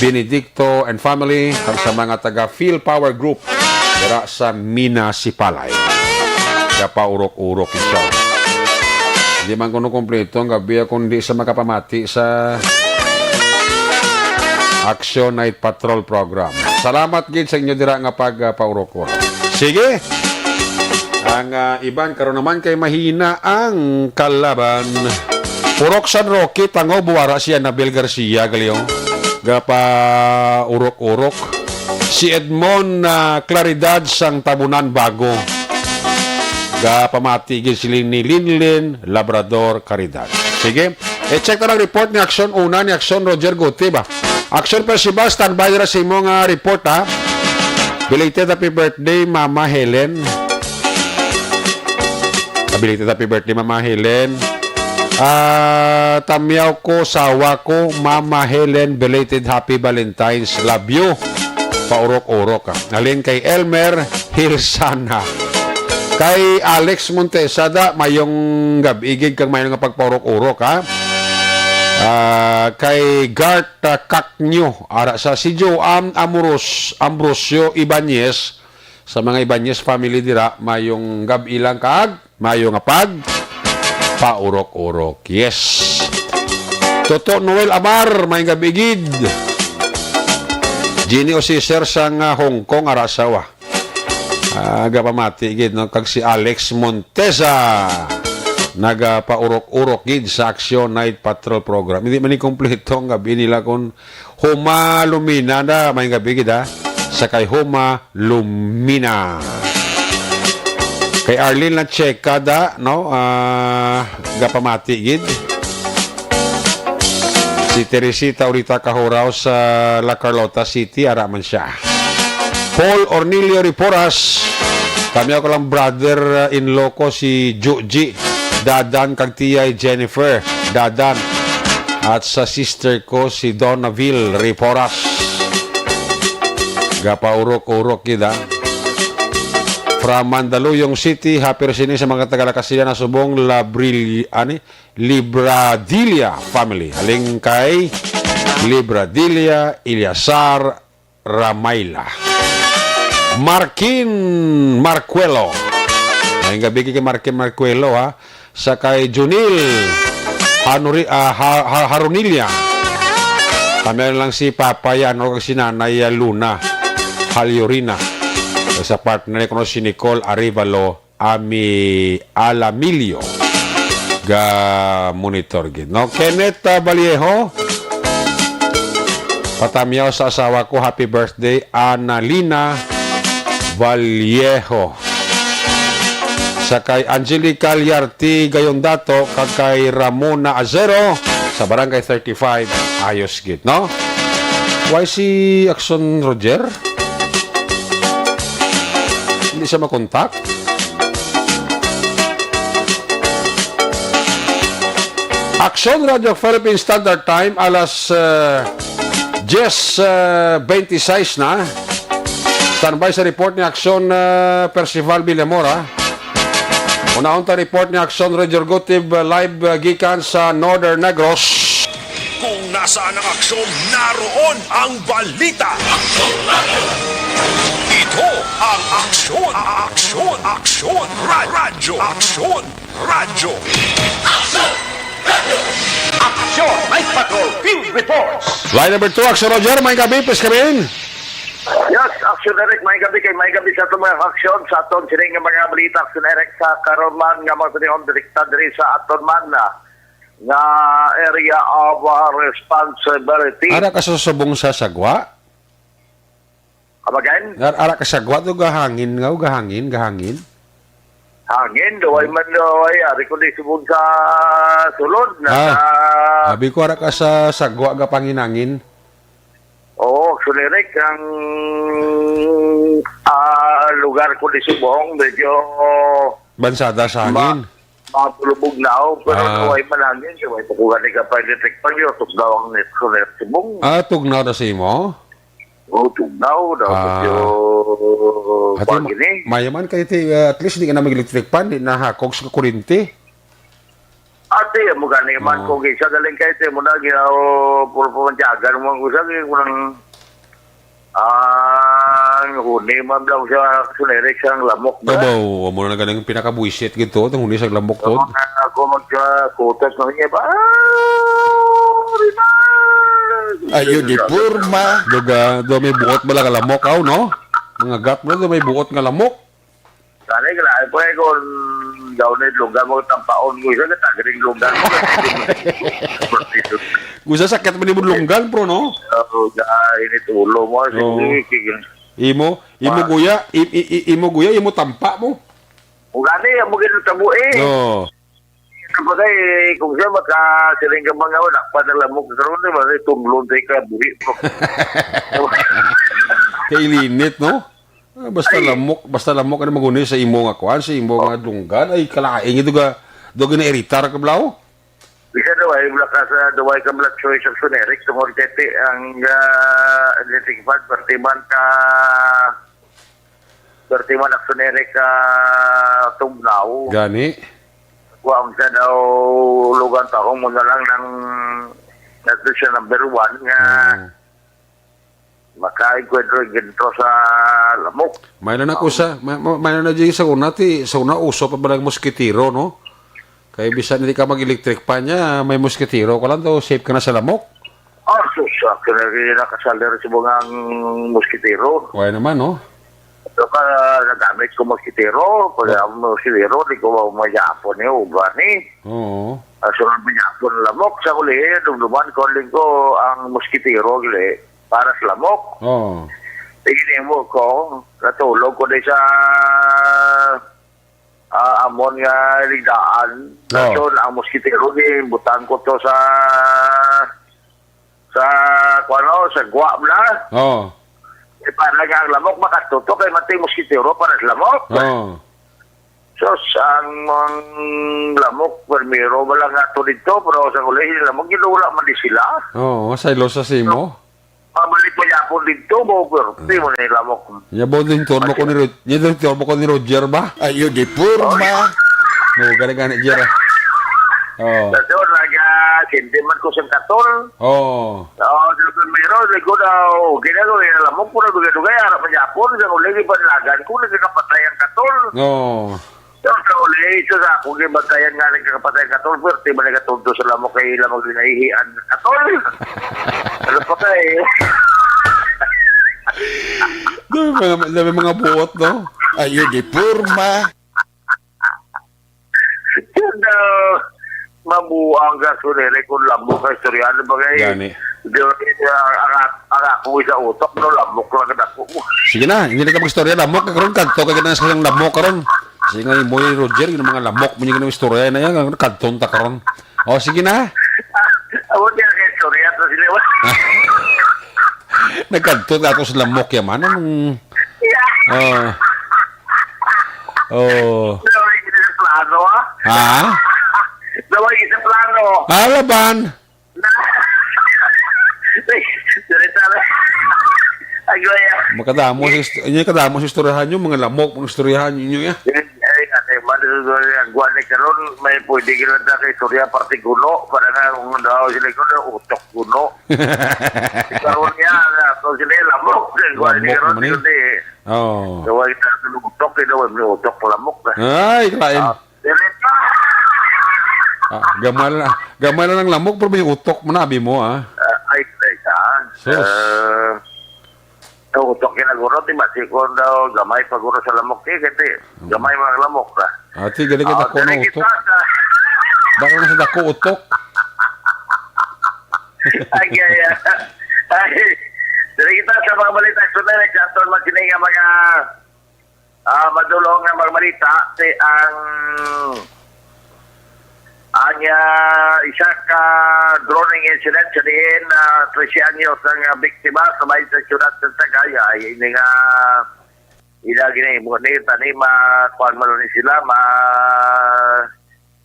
Benedicto and family, kag sa mga taga Feel Power Group dira sa Mina, Sipalay. Kapaurok-urok siya. Hindi man kuno kompleto ang gabi, kundi sa makapamati sa Action Night Patrol Program. Salamat gid sa inyo dira nga pagpaurok-urok. Sige. Ang, ah, iban karon naman kay mahina ang kalaban. Purok San Roque, Tangub, wara si Annabel Garcia, gali, oh. Gapaurok-urok. Si Edmond, ah, Claridad sang Tabunan Bago. Gapamati gid sila ni Linlin Labrador Caridad. Sige, i-check na lang report ni Action Una, ni Action Roger Guti ba. Action Percival, standby ra sa imo nga report, ha. Belated happy birthday, Mama Helen. Belated happy birthday, Mama Helen. Ah, tamyaw ko, sawa ko, Mama Helen, belated happy Valentine's. Love you. Paurok-urok, ah. Halin kay Elmer Hilsana. Kay Alex Montesa, da, mayong gab-i gid kag mayo nga pagpaurok-urok, ha. Ah, kay Gart, ah, Kaknyo, ara sa si Joam Amoros, Ambrosio Ibanez, sa mga Ibanez family dira, mayong gab-i lang kag mayo nga pag paurok-urok. Yes. Toto Noel Amar, may gab-i gid. Jenny Osiser sang, ah, Hong Kong, ara sa wa. Ah, gapamati gid, no? Kag si Alex Montesa, nagapaurok-urok gid sa Action Night Patrol Program. Hindi man ni kompleto ang gabi nila kung Homa Lumina na, may gabi gid, ha? Sa kay Homa Lumina. Kay Arlene Lacheca da, no? Ah, gapamati gid. Si Teresita Urita Kahuraw sa La Carlota City, ara man siya. Paul Ornilio Riporas, kami ako lang brother-in-law ko si Juji Dadan kag tiyay Jennifer Dadan. At sa sister ko si Donaville Riporas. Gapaurok-urok gid, ah. From Mandaluyong City, happy ra sini sa mga taga La Casillas, subong Labril-, ani? Libradilla family. Halin kay Libradilla Eliazar Ramayla. Markin Marcuelo. Ay, gabi kay Markin Marcuelo, ha. Sa kay Junil Hanuri-, ah, Ha-, Ha-, Harunilla. Kami lang si Papa yan, o si Nanay, ah, Luna Halyorina. Sa partner ko, no, si Nicole Arevalo Ami Alamilio. Ga monitor gid, no? Kenneth, ah, Vallejo. Patamyaw sa asawa ko, happy birthday, Analina Vallejo. Sa kay Angelica Liarte Gayondato, kag kay Ramona Azero sa Barangay thirty-five, ayos gid, no? Why si Action Roger? Hindi siya makontak? Action Radio Philippine Standard Time, alas, eh, diyes, eh, bente sais na. Standby sa report ni Action, eh, Percival Villamora. Unahon ta report ni Action Roger Gutib, eh, live, eh, gikan sa Northern Negros. Kung nasaan ang aksyon, naroon ang balita. Ito ang Aksyon, Aksyon, Aksyon, Ra-, Radyo, Aksyon, Radyo. Action! Night Patrol Field Reports. Line number two, Action Roger, may gabi, please come in. Yes, Action Eric, may gabi kay may gabi sa atong mga aksyon, sa aton sining nga mga balita. Action Eric, sa karon man nga mga panahon, direkta diri sa aton man, ah, nga area of, ah, responsibility. Ara ka sa subong sa sagwa? Come again? Ar-, ara ka sagwa to, gahangin nga, gahangin, gahangin. Hangin, duway man, duway. Ari ko di subong sa sulod na Ah, sa abi ko, ara ka sa sagwa, gapanginangin. Oo, actually, Rick, ang, ah, lugar ko di subong, medyo Bansada sa ma-, hangin. mabulubog na ako, pero Ah. naway manangin, so may tukuhan ni ka pa electric pan, yun, tuk daw ang net ko, net subong. Ah, tugnaw na sa imo? Oo, tugnaw, daw Ah. medyo Ate, ma-, pagini. mayaman kayo, te, ah, at least di ka na mag-electric pan, di na hakog sa kuryente. Ate, amo gani man Oo. ko, kay sa galing kay te mo na, ginaw, puro pa man tiyagan mo ang usa, kay ko nang, ah, huni man lang sa Suneric sang lamok ba? Babaw, amo na ganing pinakabuisit gid to, itong huni sa lamok to. Ako mag, ah, kutas na niya ba? Ah, Rinan! Ayo, di porma. Duga, do may buot bala nga lamok, aw, no? Mga gat mo, do may buot nga lamok. Gani, gani, pre, kung daw na yung lungga mo, tampaon mo, isa ka tagring lungga mo. Gusto sakit mo ni mo lunggan, bro, no? Oo, ga, init ulo mo, Oo. sige, sige. Imo, imo Ah. guya, i-, i-, i-, imo guya, imo tampa mo. Kung gani, ang mga nagtabo eh. Oo. Ano ba kay, kung siya makasiring ka mga wala pa na lamok, karon na, wala, tunglon tayo ka, buhi, bro. Kailinit, no? Ah, basta Ay. lamok, basta lamok, ano, maguni sa imo nga kuan, sa imo Oh. nga dunggan, ay, kalaing ito ka, do ginairitar ka, blaw? Bisa daw ay, wala ka sa, daw ay ka blood choice of generic, tungod kay ti-, ang, ah, genetic fund, perti man ka, perti man ang generic, ah, tugnaw. Gani? Kuwang sa daw lugan tahong mo na lang ng, nato siya number one nga Mm. makain ko ito, ito sa lamok. May na na ko sa, may, may, may na na dyan sa una, ti, sa una, uso pa ba ng moskitero, no? Kay bisan hindi ka mag-electric pa niya, may moskitero ka lang to, safe ka na sa lamok. Ah, sus, ako na rin nakasalir sa mga ang moskitero. Wala naman, no? Ito ka, nagamit ko moskitero, pag Ah. ang moskitero, di ko mayapon ni uban ni. Oo. Ah, sunod mayapon lamok, sa uli, dumduman ko, ling ko, ang moskitero, gali, para sa lamok. Oo. Tingin mo ko, natulog ko di sa, ah, amon nga ligdaan. Oo. So, ang moskitero, ni, butang ko to sa, sa, kuwano, sa guwa mo na. Oo. Eh, para nga ang lamok makatutok, kay matay moskitero para sa lamok. Oo. Sus, ang, ang lamok, primero, wala nga to dito, pero sa uli, yung lamok, ginula man di sila. Oo, saylo sa simo. Pabalik pa yapon dito, mo, pero di mo na yung lamok. Nya ba, din turbo ko ni Rod-, nya din turbo ko ni Roger ba? Ayo, di porma. No, gani, gani, Jer, ah. Oo. Sa doon, naga, sindi man ko sa katol. Oo. Oo, sa primero, di ko daw, ginagawa, yung lamok, puro dugay-dugay, harap man yapon, sa uli, di ba nilagan ko, nagkakapatay ang katol. Oo. Sa uli, isa sa akong gibantayan nga nagkakapatay ang katol, pero di man nagkatuldo sa lamok kay lamok ginahihian ang katol. Ano pa ka eh? Dami mga, dami mga buot, no? Ayo, di porma. Yun daw, mabuang ka, sunere, kung lamok ka, istorya, ano ba kayo? Gani. Di, ang, ang, ang ako sa utok, no, lamok lang ako. Sige na, hindi na ka mag-istorya, lamok ka karon, kadto ka gina sa lamok karon. Sige nga, imo, Roger, yung mga lamok mo yung istorya na yan, kadton ta karon. O, sige na. Ako niya kay istorya to sila. Nagkadto ka to sa lamok yaman. Ang, Yeah. ah, oh. Naway isa sa plano, ah. Ha? Naway isa sa plano. Ah, laban. Ay, salita na. Agoy, ah. Makadamo sa ist-, inyo kadamo sa istoryahan nyo, mga lamok, mga istoryahan nyo, ya. Ay, ate, mali sa istorya. Ang guwan ni karon, may pwede ka lang sa istorya, parte guno, para nga kung daw sila ko na utok guno. Karon niya, na, kung sila yung lamok, ang guwan ni Lamok karon, naman eh. Hindi, eh. Oo. Kaya kita sa utok, eh, daw, may utok, lamok na. Ay, kalain. Ah, dili pa. Ah, gamay lang, gamay lang ang lamok, pero may utok, manabi mo, ah. Ah, ay, teka. Sus. Ah, Utok kay naguro, di ba? Si kon daw, gamay paguro sa lamok, eh, kasi gamay mga lamok, ah. Ah, sige, lagi Ah, ako na dali kita utok. sa Baka na sa dako utok. Ay, ay, ay. Ay, dali kita sa mga balita. So, na, nagkataon man sini nga mga, ah, madulong nga mga balita. Si ang, ang, ah, isa ka droning incident sa diin, ah, trese anyos ang, ah, biktima sa may sa siyudad sa Sagay. Ay, ini nga, ila gini mo ni tani ma kuan man ni sila ma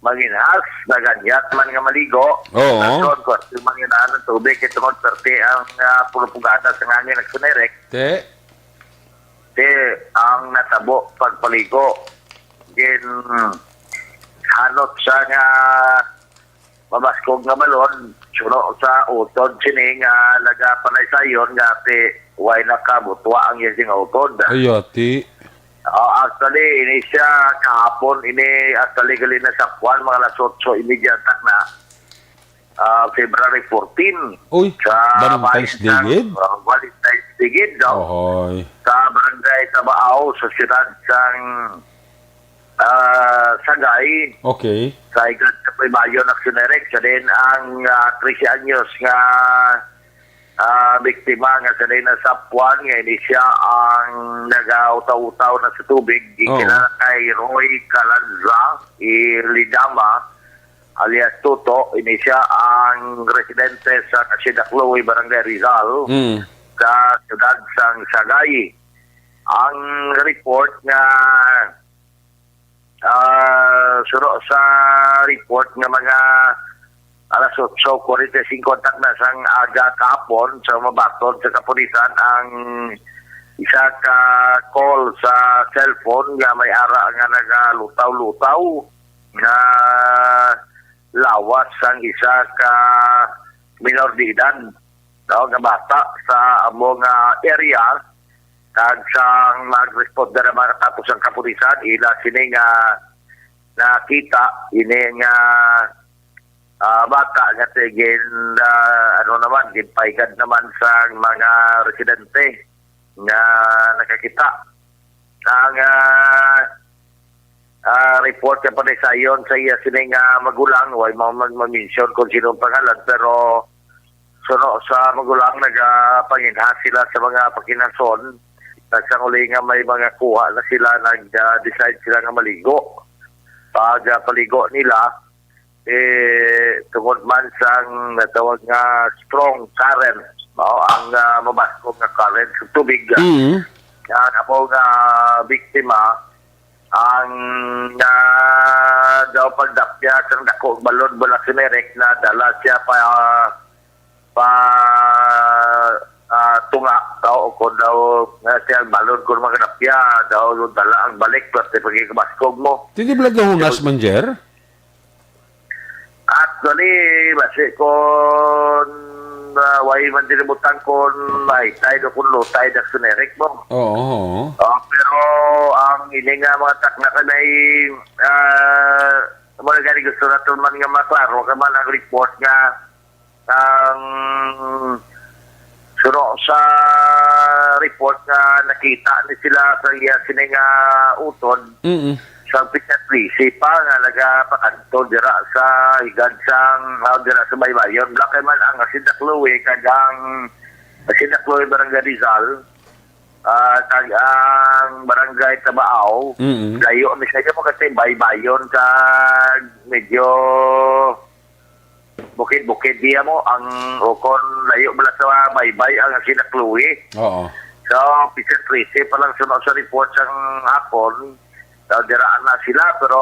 manginhas, naganyat man nga maligo. Oo. Kason, kwarto man nga naan ang tubig, kay tungod perti ang, ah, pulupugada sa hangin nagsunerek. Te? Te, ang natabo pagpaligo. Gin hanot sa nga mabaskog nga balon, suno sa utod sini nga nagapanaysayon nga ti way nakabutwa ang iya sing utod. Ay, ati. Oh, actually, ini siya kahapon, ini actually gali na sa kwan, mga alas otso y media takna. Ah, February fourteen. Uy, Sa Valentine's bayan Day sang, gid? ah, Valentine's Day gid, no? Ohoy. Sa barangay Tabao, sa siyudad sang, ah, Sagay. Okay. Sa higad sa Primayo, nagsunerek sa din ang, ah, trese anyos nga, ah, biktima nga sa din nasapuan nga ini siya ang nagautaw-utaw na sa tubig. Oo. Gikilala kay Roy Calanza Ilidama, alias Toto, ini siya ang residente sa Casida Chloe, Barangay Rizal, Mm. sa siyudad sang Sagay. Ang report nga, ah, suro sa report nga mga alas otso kwarenta y singko ang takna sang aga kahapon, sa mabaton sa kapulisan, ang isa ka call sa cellphone nga may ara nga nagalutaw-lutaw nga lawas sang isa ka minor de edad, no, nga bata sa amo nga area, kag sang mag-responder ang mga katapos ang kapulisan, ila sini nga nakita ini nga, ah, bata nga tigin, ah, ano naman, ginpaigad naman sang mga residente nga nakakita. Ang, ah, ah, report nga panaysayon sa iya sini nga magulang, way mo man ma-mention kung sino ang pangalan, pero suno sa magulang, nagapanginhas sila sa mga pakinhason. Nagsanguli nga may mga kuha na sila, nag, ah, decide sila nga maligo. Pag, ah, paligo nila, eh, tungod man sang natawag nga strong current, no? Ang, ah, mabaskog nga current sa tubig, ah, Mm. nga amo nga biktima, ang, ah, daw pagdapya sang dako balon, balak sinerek, na dala siya pa, pa, ah, tunga, daw, o kung daw, nga siya balon, kung makadapya, daw, dala ang balik, pati pagkikabaskog mo. Hindi bala gahunas man, Jer? Actually, basi kon, ah, way man din butang kon high tide o kon low tide ang sinerek mo. Oo. Ah, pero ang ini nga mga takna kay may, ah, mo na gani gusto naton man nga maklaro ka man ang report nga ang suno sa report nga nakita ni sila sa iya sini nga utod Mm. sa Picat Trisi pa nga nagapakadto dira sa higad sang, ah, dira sa Baybayon. Wala kay man ang Hacienda Chloe kag ang Hacienda Chloe Barangay Rizal, ah, kag ang Barangay Tabao. Mm. Layo ni siya mo kasi Baybayon kag medyo bukid-bukid diya mo ang, o kon layo bala sa Baybay ang Hacienda Chloe. Oo. So, Picat Trisi pa lang suno sa report sang hapon. So, diraan na sila, pero,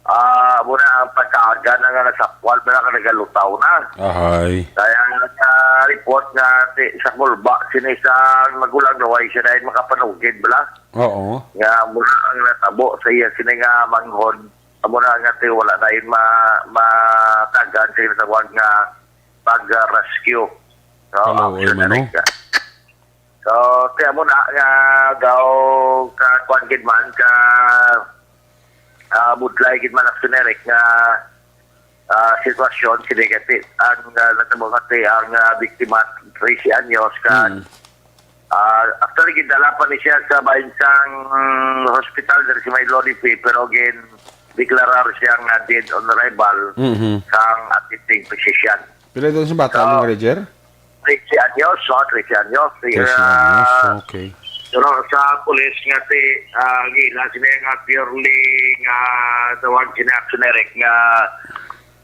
ah, muna ang pagkaaga na nga nasapuan, muna ka nagalutaw na. Ahay. Kaya nga report nga ti, sa kulba, sini sa magulang na way siya dahil makapanugid bala. Oo. Nga muna ang natabo sa iya sini nga manghod. Amo na nga ti wala na yun ma-, matagan sa ginatawag nga pag-rescue. No? Hello, Action oy, mano? Direct. So, kaya mo na nga daw ka kuwan gid man, ka, ah, budlay gid man ang generic nga, ah, sitwasyon, sini kasi ang, ah, natabo nga ti ang, ah, biktima, trese anyos, ka Hmm. Ah, actually, gidala pa ni siya sa bahin sang hospital diri sa may Lodipi, pero gin deklarar siya nga dead on arrival Mhm. sang attending physician. Pila doon sa bata So, mo, Roger? Trece anyos, no? Trece anyos. Si, Trece ah, anyos, okay. Pero sa pulis nga ti, ah, gila sila nga purely nga tawag sila accident nga,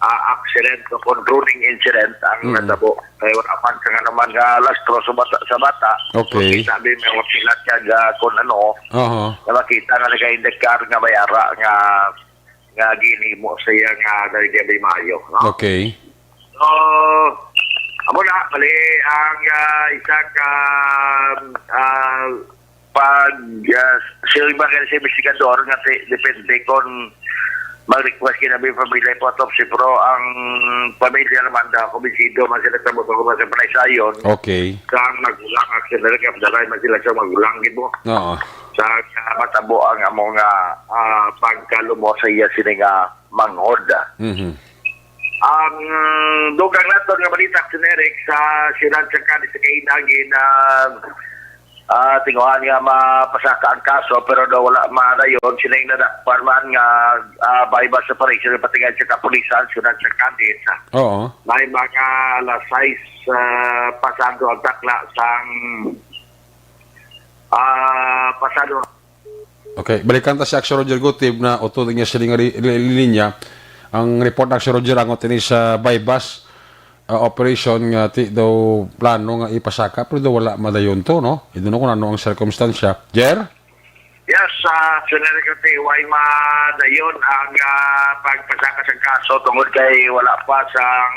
ah, accident o kung running incident ang Mm. natabo. Kaya wala man sa nga naman nga lastro sa bata, sa bata. Okay. So, sabi may wakila siya nga kung ano, Aha. na makita nga nag-indikar nga may ara nga, nga ginimo sa iya nga dali di maayo, no? Okay. So, amo na, bali, ang, ah, isa ka, ah, pag, ah, siling ba kaya sa investigador nga ti-, depende kung mag-request kinabi pamilya po autopsy, pero ang pamilya naman daw, kumbinsido man sila sa buto ko sa panaysayon, Okay. sa ang magulang, actually, nagkapdaray man sila sa magulang, di mo? Oo. Sa, sa matabo ang among, ah, ah, pagkalumo sa iya sini nga manghod. Mhm. Ang dugang naton nga balita, Sen Eric, sa siyudad sa Cadiz, sa kainagi na, ah, tinguhan nga mapasaka ang kaso, pero daw wala madayon. Sila yung nadakpan man nga, ah, buy-bust operation, pati nga sa kapulisan, siyudad sa Cadiz. Oo. May mga alas sais, ah, pasado ang takla sang, ah, pasado Okay, balikan ta si Action Roger Gutib na utod niya sila nga li-, li-, linya. Ang report na Action Roger angot ini sa buy-bust, ah, operation nga ti daw plano nga ipasaka, pero daw wala madayon to, no? Hindi na kung ano ang sirkumstansya. Jer? Yes, ah, Sen Eric, ti, way madayon ang, ah, pagpasaka sa kaso tungod kay wala pa sang,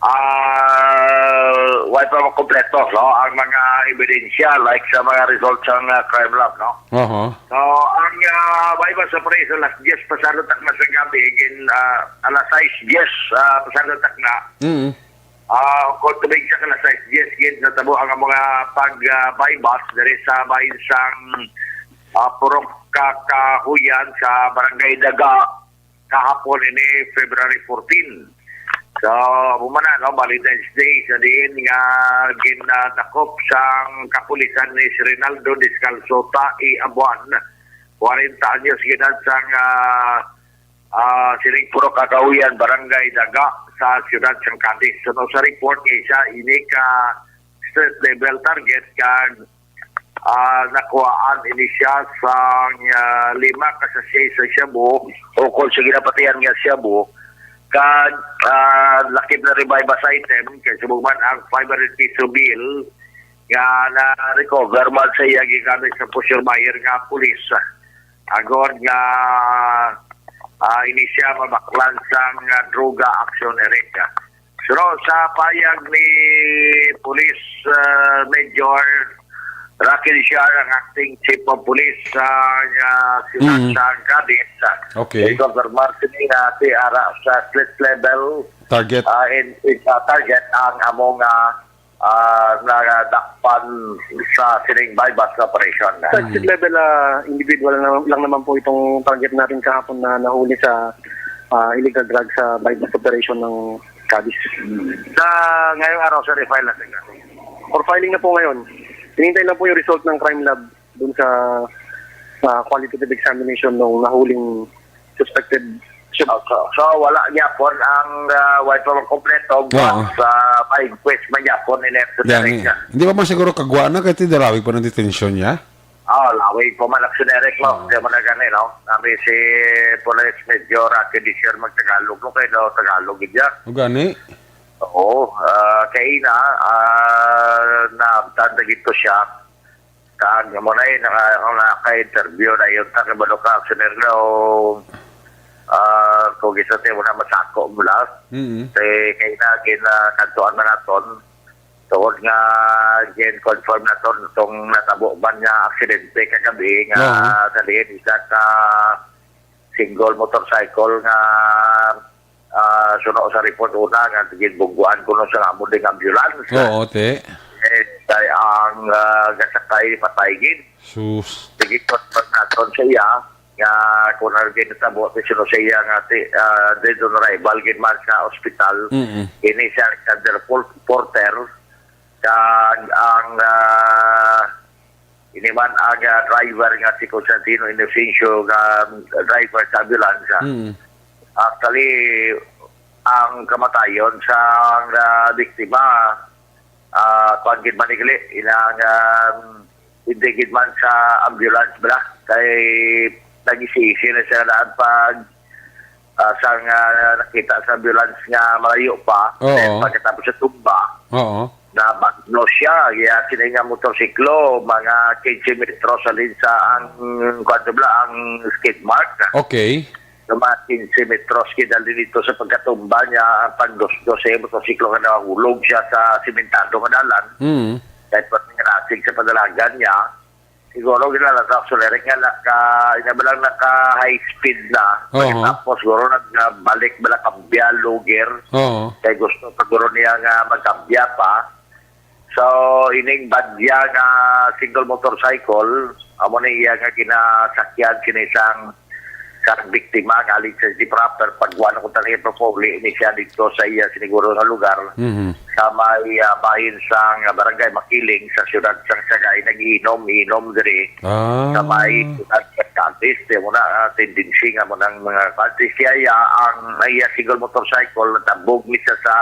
ah, way pa makompleto, no, ang mga ebidensya, like sa mga results sang, ah, crime lab, no? Aha. So, ang, ah, buy-bust operation alas diyes pasado takna sa gabi, gin, ah, alas sais diyes, ah, pasado takna. Mm. Ah, kung tubig sa alas sais diyes, gid natabo ang mga pag, ah, buy-bust diri sa bahin sang, ah, Purok Ka-, Kahuyan sa Barangay Daga kahapon ini, February fourteen. So, amo man na, no, Valentine's Day, sa diin nga ginadakop sang kapulisan ni si Rinaldo Descalzo Tae Abuan, kwarenta anyos gid sang, ah, ah, sining Purok Ka-, Kahuyan, Barangay Daga, sa siyudad sang Cadiz. Suno sa report nga isa ini ka street level target kag, ah, nakuhaan ini siya sang, ah, lima ka sachet sa shabu, ukol sa ginapatihan nga shabu, kag, ah, lakip na revive sa item, kay subong man ang five hundred peso bill nga na-recover man sa iya gigamit sa pusher buyer nga pulis. Agod nga, ah, ini siya mabaklan sang, ah, droga aksyon, Eric. Pero sa payag ni Police, ah, Major Rocky Lisiar, ang acting chief of police sa, ah, siyudad Mm. sa Cadiz, ah, Okay. i-confirmar sini nga ti ara sa street level, Target. ah, in, in, ah, target ang among, ah, ah, nadakpan sa sining buy-bust operation. Sa street level, ah, individual na, lang naman po itong target natin kahapon na nahuli sa, ah, illegal drug sa buy-bust operation ng Cadiz. Sa ngayong araw, sir, i-file natin na. For filing na po ngayon. Hinihintay lang po yung result ng crime lab dun sa, sa qualitative examination ng nahuling suspected. So, so, so, wala gyapon ang, ah, way pa makompleto, Oo. sa may inquest man gyapon ni Nelson Yan, Eric eh. na. Hindi pa man siguro kagwa na kay ti dalawig pa ng detention niya? Ah, lawig pa man, Action Eric, no? Oo. Kaya man na gani, no? Nami si Police Major Rocky Lisiar magtagalog, no? Kaya daw Tagalog, gid siya. O gani? Oo, ah, kay ina, ah, naabtan na gito siya. Kag mo na, eh, naka-, naka-interview na yun. Ta, kabalo ka, Action Eric, no? Ah, kung isa tayo mo na masako mo lang. Mm. Kay, kay na, ginakantuan na naton. Tungod nga gin-confirm naton itong natabo man nga aksidente kagabi nga Oo. sa diin isa ka single motorcycle nga, ah, suno sa report una nga ginbungguan kuno sa amo ding ambulance. Oo, te. Eh, kay ang, ah, gasakay patay gid. Sus. Sige, confirm naton sa iya nga kung ano ginatabo, ti suno sa iya nga ti, ah, dead on arrival gid man sa ospital. Mm-mm. Ini si Alexander Pol-, Porter, Kag ang, ah, ini man ang, ah, driver nga si Constantino Inocencio nga driver sa ambulansya. Mm. Actually, ang kamatayon sa, ah, biktima, ah, kuwan gid man ni gali, inang, ah, hindi gid man sa ambulance bala. Kay nag-isi-isi na siya daan pag, ah, sang, ah, nakita sa ambulance nga malayo pa. Oo. Then pagkatapos sa tumba, Oo. nabagno siya. Iya, sini nga motorsiklo, mga quince metros alin sa ang, kuwan to bala, ang skid mark. Okay. So, mga quince metros kidali dito sa pagkatumba niya, ang pagdusdos sa motorsiklo nga nahulog siya sa simentado nga dalan. Mm. Kahit pa nga nasig sa padalagan niya, siguro ginalata ko sa lirik nga naka, ina ba lang naka high speed na. Oo. Pagkatapos, siguro nagbalik ba lang kambya, luger. Oo. Kay gusto pa siguro niya nga magkambya pa. So, ining badya nga single motorcycle, amo ni iya nga ginasakyan kini sang, sang biktima nga aling sa di proper pagwan ko talaga papauli ni siya dito sa iya siniguro nga lugar Mhm. sa may, ah, bahin sang barangay Makiling sa siyudad sang Sagay. Nag-inom-inom diri Ah. sa may siyudad sa Cadiz. Di mo na, ah, tendency nga mo ng mga Cadiz. Siya, iya, ang iya single motorcycle, natabog ni siya sa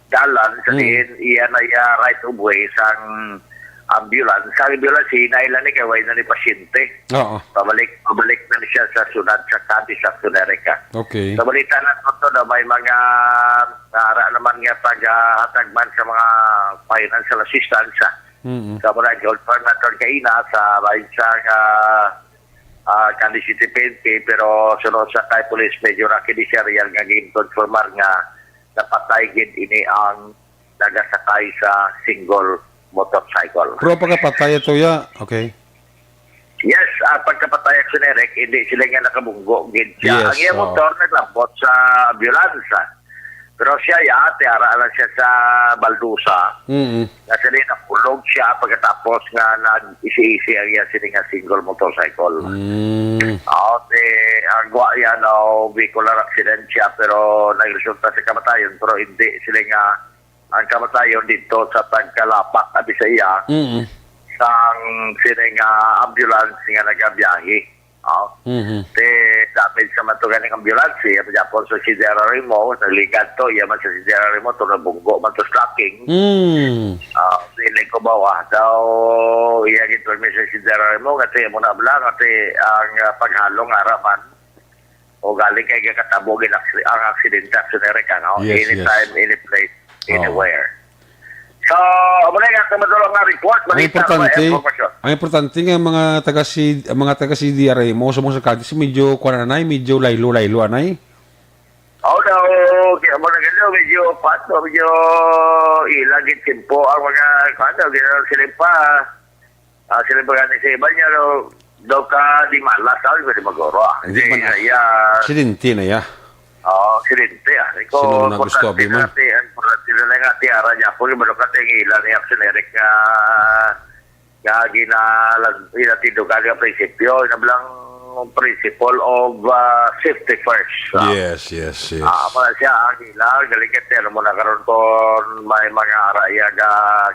dalan sa Mm. diin iya na iya right of way sang ambulance. Sa ambulance, hinay lang ni kay way na ni pasyente. Oo. Pabalik, pabalik na ni siya sa syudad sa Cadiz, sa Amerika. Okay. Sa balita na to, to daw may mga nara naman nga paghatag man sa mga financial assistance. Mm. Sa mga confirm naton kaina sa bahin sa, ah, ah, Cadiz City P N P, pero sunod sa kay Police Major Aki Disiarial nga gin-confirmar nga napatay gid ini ang nagasakay sa single motorcycle. Pero pagkapatay ito ya, okay. Yes, ah, pagkapatay, Action Eric, hindi sila nga nakabunggo gid siya. Yes, Ang iyang oo. motor naglambot sa ambulance. Pero siya, ya, tiara lang siya sa baldusa. Mm. Nga sila nakulog siya pagkatapos nga nag-isi-isi ang iya sini nga single motorcycle. Mm. Oo, si, ang gwa yan, oh, vehicular accident siya, pero nagresulta sa kamatayon, pero hindi sila nga ang kamatayon dito sa pagkalapak, abi sa iya, Mm. sang sini nga ambulance nga nagabiyahe. Oh. Mhm. Te, damage naman to ganing ambulance, eh. Japon sa si General Remo, nagligad to, iya man sa si General Remo, to nabunggo man to slacking. Mm. Ah, feeling ko ba, ah, daw, iya gid permi sa si General Remo, kasi mo na bala, kasi ang, ah, paghalong ara man, o galing kay gakatabo gid ang, ang aksidente, Action Eric, ano? Yes, yes. Anytime, any place, Oo. anywhere. So, amo na nga, kamadulong nga report, Ang balita, importante, mga impormasyon. ang importante nga mga taga si, ang mga taga C D R A mo, sa mga sakadis, medyo, kuwan, anay, medyo laylo-laylo, anay. Oo, daw, kaya mo na gano'n, medyo, kuwan, medyo ilang gid tempo ang mga, kuwan, daw, gano'n sila pa. Ah, sila ba gani sa iba niya, no? Daw ka di malas, sabi ko, di maguro, ah. Hindi Hindi, man, ah, iya. Aksidente na, ya. Oo, aksidente, ah. Ikaw, Sino na gusto, importante abi, na man? natin, ang importante na lang nga, tiara niya po, yung manukad, ang ila ni Action Eric nga, nga ginalag-, ginatindugan nga prinsipyo, yung bilang principle of, ah, safety first, ah. Yes, yes, yes. Ah, amo na siya, ang ila, galing ka, pero mo na karon kung may mga araya nga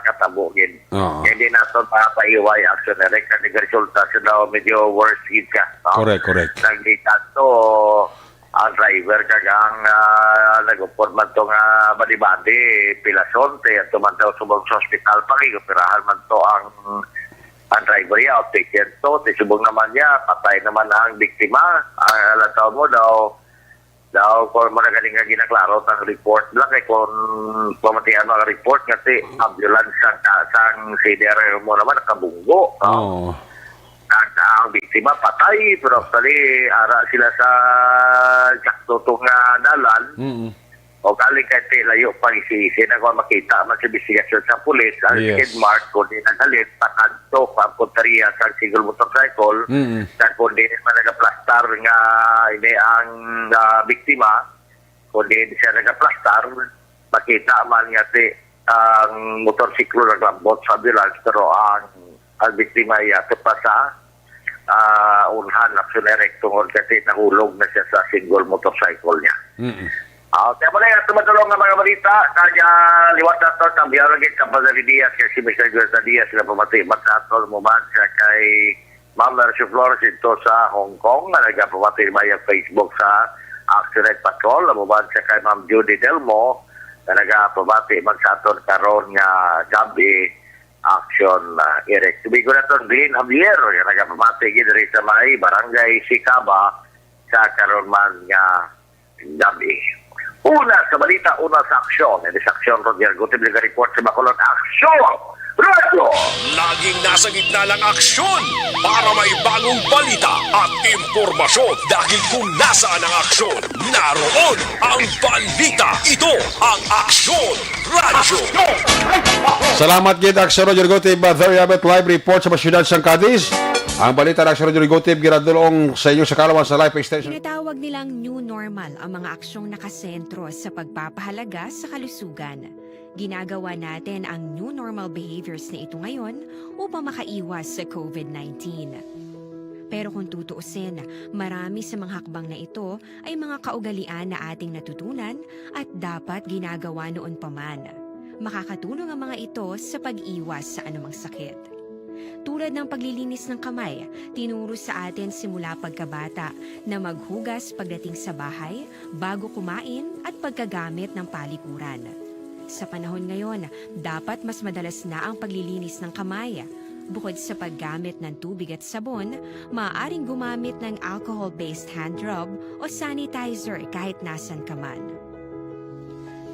katabo, gid. Oo. Hindi naton mapaiway, Action Eric, nga nagresulta sa daw medyo worse gid ka, no? Correct, correct. Nagdikit to ang driver kag ang, ah, nag-upod man to nga badi-badi, pilason, te, ato man daw subong sa ospital, pag-operahan man to ang, ang driver niya, outpatient to, te, subong naman niya, patay naman ang biktima. Ang alam mo daw, Daw, kung mo na galing nga ginaklaro sang report lang, kay kung pamatian mo ang report, nga si ambulance sang, sang C D R mo naman, nakabunggo, no? Oo. At ang biktima patay, pero actually, ara sila sa sakto to nga dalan. Mm. O galing kay ti layo pa, isi-isi na kung makita man sa investigasyon sa pulis, ang Yes. skid mark, kung di nagalit, pakadto pa ang punteriya sa single motorcycle, Mm. sa kung di man nagaplastar nga ini ang, ah, biktima, kung di siya nagaplastar, makita man nga si, ang motorsiklo naglambot sa ambulance, pero ang, ang biktima ay ato pa sa, ah, unhan, Action Eric, tungod kasi nahulog na siya sa single motorcycle niya. Mm-mm. Okay, amo na yan. Tumatulong nga mga balita. Kaya liwat nato, tambiyaw lagi ka Padre Diaz, kay si Mister Guerta Diaz, nga pamati, matato mo man siya kay Ma'am Mercy Flores dito sa Hong Kong, nga nagapamati via Facebook sa Action Aid Patrol, amo man siya kay Ma'am Judy Delmo, nga nagapamati man sa aton karon nga gabi, Action, ah, Eric. Tubigon naton, Glenn Javier, nga nagapamati gid diri sa may Barangay Sicaba, sa karon man nga gabi. Una sa balita, una sa aksyon. Ini sa aksyon, Roger Gutib, nag-report sa Bacolod. Aksyon! Radyo! Laging nasa gitna ng aksyon para may bagong balita at impormasyon. Dahil kung nasaan ang aksyon, naroon ang balita. Ito ang Aksyon Radyo. Salamat gid, Aksyon Roger Gutib. There you have it, live report sa siyudad sang Cadiz. Ang balita ng Aksyon Roger Gutib, ginadulong sa inyo sa kalawan sa live extension. Tinatawag nilang new normal ang mga aksyong nakasentro sa pagpapahalaga sa kalusugan. Ginagawa natin ang new normal behaviors na ito ngayon upang makaiwas sa covid nineteen. Pero kung tutuusin, marami sa mga hakbang na ito ay mga kaugalian na ating natutunan at dapat ginagawa noon pa man. Makakatulong ang mga ito sa pag-iwas sa anumang sakit. Tulad ng paglilinis ng kamay, tinuro sa atin simula pagkabata na maghugas pagdating sa bahay, bago kumain at pagkagamit ng palikuran. Sa panahon ngayon, dapat mas madalas na ang paglilinis ng kamay. Bukod sa paggamit ng tubig at sabon, maaaring gumamit ng alcohol-based hand rub o sanitizer kahit nasan ka man.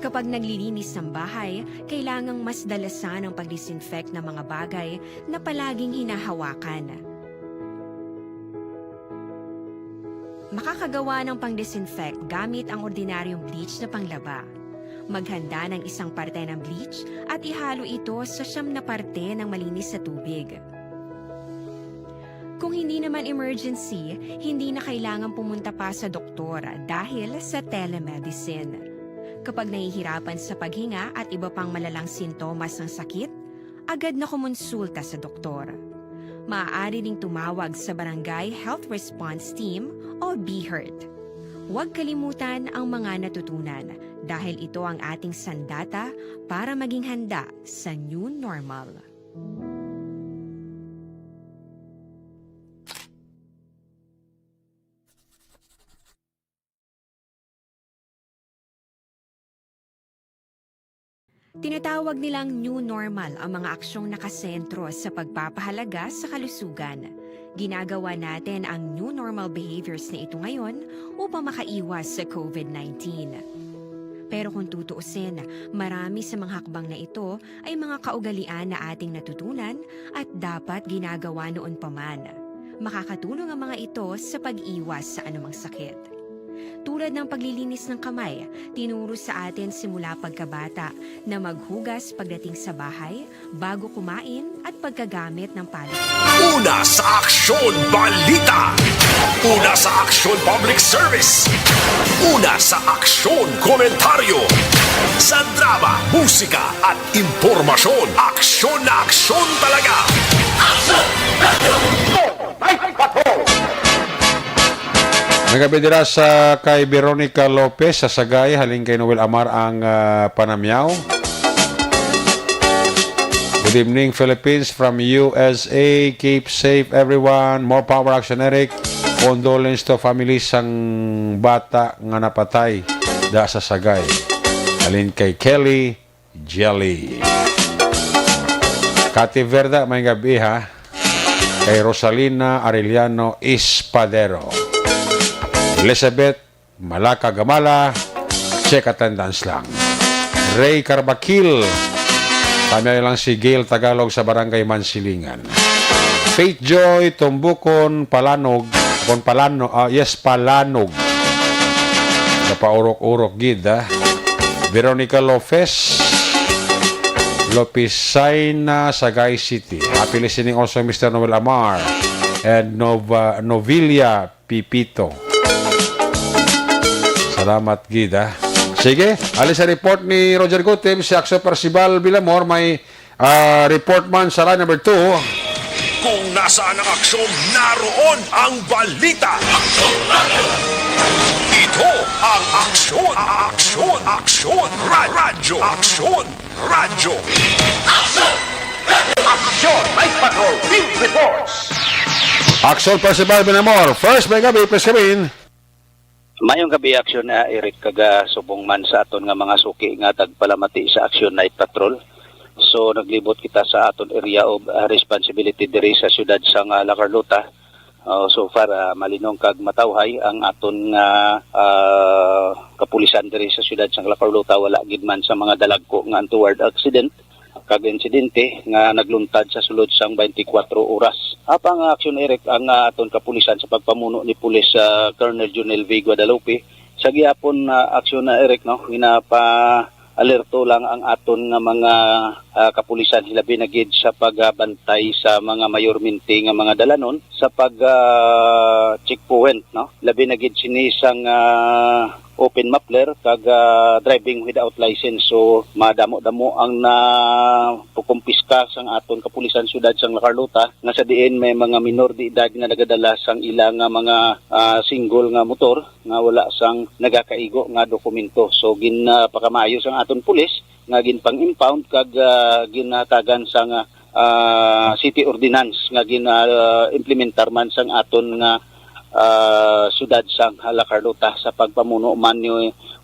Kapag naglilinis ng bahay, kailangang mas dalasan ang pag-disinfect ng mga bagay na palaging hinahawakan. Makakagawa ng pang-disinfect gamit ang ordinaryong bleach na panglaba. Maghanda ng isang parte ng bleach at ihalo ito sa siyam na parte ng malinis na tubig. Kung hindi naman emergency, hindi na kailangan pumunta pa sa doktor dahil sa telemedicine. Kapag nahihirapan sa paghinga at iba pang malalang sintomas ng sakit, agad na kumonsulta sa doktor. Maaari ding tumawag sa Barangay Health Response Team o BHERT. Huwag kalimutan ang mga natutunan dahil ito ang ating sandata para maging handa sa new normal. Tinatawag nilang new normal ang mga aksyong nakasentro sa pagpapahalaga sa kalusugan. Ginagawa natin ang new normal behaviors na ito ngayon upang makaiwas sa covid nineteen. Pero kung tutuusin, marami sa mga hakbang na ito ay mga kaugalian na ating natutunan at dapat ginagawa noon pa man. Makakatulong ang mga ito sa pag-iwas sa anumang sakit. Tulad ng paglilinis ng kamay, tinuro sa atin simula pagkabata na maghugas pagdating sa bahay, bago kumain, at pagkagamit ng pali. Una sa Aksyon Balita. Una sa Aksyon Public Service. Una sa Aksyon Komentaryo. Sa drama, musika, at impormasyon. Aksyon na aksyon talaga. Aksyon! Radyo! Ay, patrol! May gabi dira sa kay Veronica Lopez sa Sagay, halin kay Noel Amar ang, ah, panamyaw. Good evening, Philippines, from U S A. Keep safe, everyone. More power, Action Eric. Condolence to family sang bata nga napatay da sa Sagay. Halin kay Kelly Jelly. Kati Verda, may gabi, ha. Kay Rosalina Arellano Espadero. Elizabeth Malaka Gamala, check attendance lang. Ray Carbakil, kami lang si Gail Tagalog sa Barangay Mansilingan. Faith Joy Tumbukon Palanog, kon Palano, ah, yes, Palanog. Napaurok-urok gid, ah. Veronica Lopez, Lopisaina, Sagay City. Happy listening also, Mister Noel Amar and Nova, Novilia Pipito. Salamat gid, ah. Sige, ali sa report ni Roger Gutib, si Axel Percival Villamor may, ah, report man sa line number two. Kung nasaan ang aksyon, naroon ang balita. Aksyon Radyo. Ito ang Aksyon, Aksyon, Aksyon, Ra-, Radyo, Aksyon, Radyo. Aksyon! Aksyon! Night Patrol Field Reports! Aksyon Percival Binamor. First, may gabi, please come in. Mayong gabi, Aksyon, ah, Eric, kag, ah, subong man sa aton nga mga suki nga tagpalamati sa Aksyon Night Patrol. So, naglibot kita sa aton area of, ah, responsibility diri sa siyudad sang, ah, La Carlota. Oh, so far, ah, malinong kag matawhay ang aton nga, ah, kapulisan diri sa siyudad sang La Carlota. Wala gid man sa mga dalagko nga untoward accident kag insidente nga nagluntad sa sulod sang twenty-four oras. Apang, ah, Aksyon, Eric, ang, ah, aton kapulisan sa pagpamuno ni Pulis, ah, Colonel Junel V Guadalupe, sa gihapon, ah, Aksyon, ah, Eric, no, ginapa-alerto lang ang aton nga mga, ah, kapulisan, hilabi na gid sa pagbantay sa mga mayormente nga mga dalanon sa pag, ah, checkpoint, no? Labi na gid sini sang, ah, open muffler kag, ah, driving without license. So, madamo-damo ang napukumpiska sang aton kapulisan siyudad sang La Carlota, nga sa diin may mga minor de edad nga nagadala sang ila nga mga, ah, single nga motor nga wala sang nagakaigo nga dokumento. So, ginpakamaayo sang aton pulis nga ginpang-impound kag, ah, ginhatagan sang, ah, city ordinance nga gina-, ah, implementar man sang aton nga, ah, siyudad sang La Carlota sa pagpamuno man ni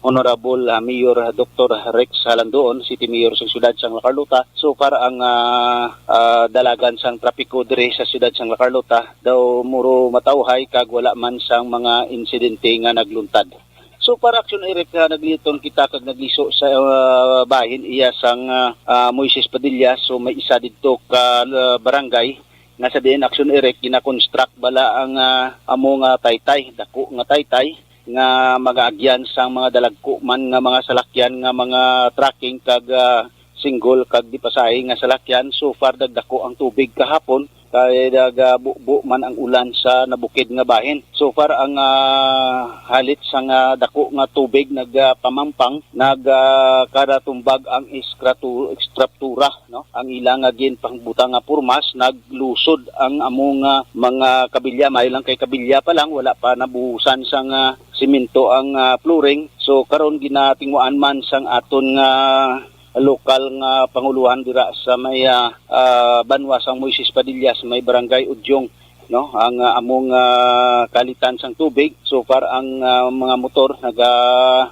Honorable, ah, Mayor Doktor Rex Halandoon, City Mayor sang siyudad sang La Carlota. So far ang, ah, ah, dalagan sang trapiko diri sa siyudad sang La Carlota daw muro matawhay kag wala man sang mga insidente nga nagluntad. So, para Aksyon, Eric, ah, nagliton kita kag nagliso sa, ah, bahin iya sang, ah, ah, Moises Padilla. So, may isa didto ka, ah, barangay nga sa diin, Aksyon, Eric, gina-construct bala ang, ah, amo nga taytay, dako nga taytay nga magaagyan sang mga dalagko man nga mga salakyan nga mga trucking kag, ah, single kag dipasahe nga salakyan. So far, nagdako ang tubig kahapon kay nagabubo man ang ulan sa nabukid nga bahin. So far, ang, ah, halit sang, ah, dako nga tubig nagapamampang, nagkadatumbag ang iskratu-, istraptura, no? Ang ila nga ginpangbutang nga purmas, naglusod ang amo nga mga kabilya. Maayo lang kay kabilya pa lang, wala pa nabuhusan sang, ah, semento ang, ah, flooring. So, karon ginatinguan man sang aton nga lokal nga pangulohan dira sa may, ah, ah, banwa sang Moises Padilla sa may Barangay Udyong, no, ang, ah, among, ah, kalitan sang tubig. So far, ang, ah, mga motor naga,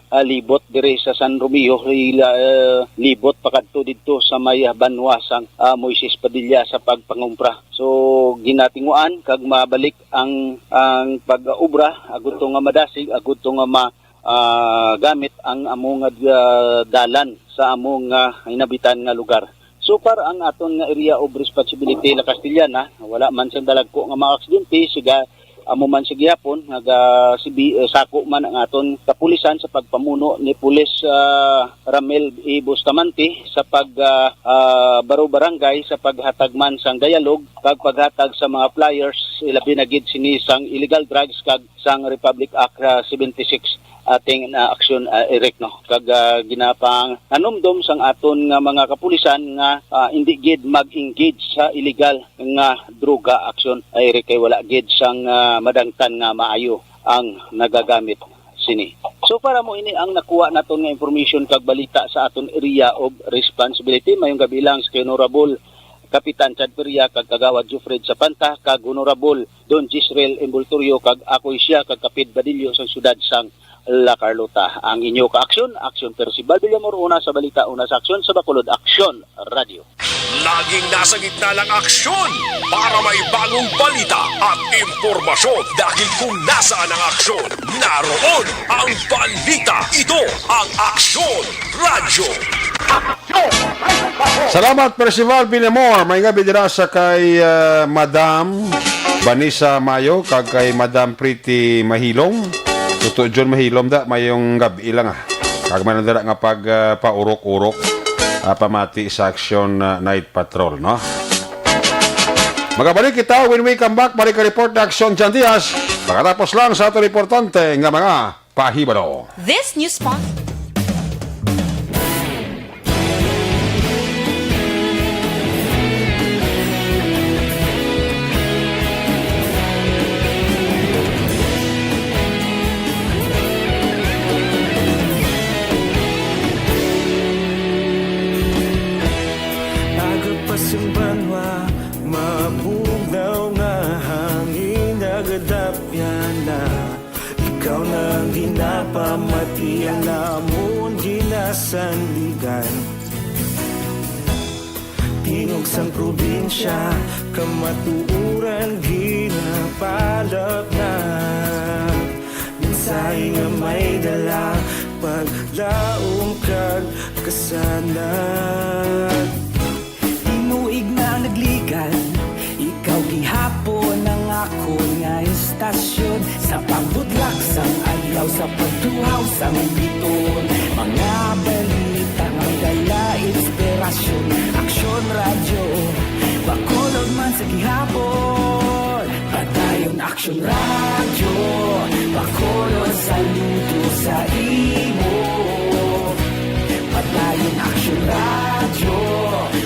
ah, libot diri sa San Romeo, ila, eh, libot pakadto didto sa may, ah, banwa sang, ah, Moises Padilla sa pagpangumpra. So, ginatinguan kag mabalik ang, ang pag-obra, agud to nga madasig, agud to nga ma-, ah, gamit ang amo nga, ah, dalan sa amo nga hinabitan nga lugar. So far, ang aton nga area of responsibility, La Castellana, wala man sang dalagko nga mga aksidente, siga, amo man sa gihapon, naga-, sibi-, eh, sako man ang aton kapulisan sa pagpamuno ni Pulis, ah, Ramel E. Bustamante sa pag, ah, ah, baro barangay sa paghatag man sang dialogue kag paghatag sa mga flyers, ilabi na gid sini sang illegal drugs kag sang Republic Act, ah, seventy-six ating, ah, aksyon, ah, Eric, no? Kag, ah, ginapanganumdom sang aton nga mga kapulisan nga, ah, indi gid mag-engage sa illegal nga droga, aksyon, ah, Eric, kay wala gid sang, ah, madangtan nga maayo ang nagagamit sini. So, para mo ini ang nakuha naton nga information kag balita sa aton area of responsibility. Mayong gabi lang sa kay Honorable Kapitan Chad Peria kag Kagawad Jufred Sapanta kag Honorable Don Jisrael Embultorio kag ako siya kag Kapid Badillo sang siyudad sang La Carlota. Ang inyo ka-aksyon, Aksyon Percival Villamor, una sa balita, una sa aksyon, sa Bacolod Aksyon Radio. Laging nasa gitna ng aksyon para may bagong balita at impormasyon, dahil kung nasaan ang aksyon, naroon ang balita. Ito ang Aksyon Radyo. Salamat, Percival Villamor. May gabi dira sa kay, ah, Madam Vanessa Mayo kag kay Madam Pretty Mahilong. Tuto John Mahilom da, mayong gabi lang, ah. Kag man dira nga pag, ah, paurok-urok, ah, pamati sa Aksyon, ah, Night Patrol, no? Magabalik kita when we come back. Balik ka report na Aksyon John Diaz. Pagkatapos lang sa aton importante nga mga pahibalo. This news sponsor. Iya namon ginasandigan. Tingog sang probinsya, kamatuoran ginapalapnag. Mensahe nga may dala, paglaom kag kasanag. Tinuig na nagligad, ikaw gihapon ang akon nga istasyon. Sa pagbutlak sang adlaw, sa pagtuhaw sang bituon, mga balita nga may dala inspirasyon. Aksyon Radyo, Bacolod man sa gihapon. Padayon Aksyon Radyo, Bacolod, saludo sa imo. Padayon Aksyon Radyo,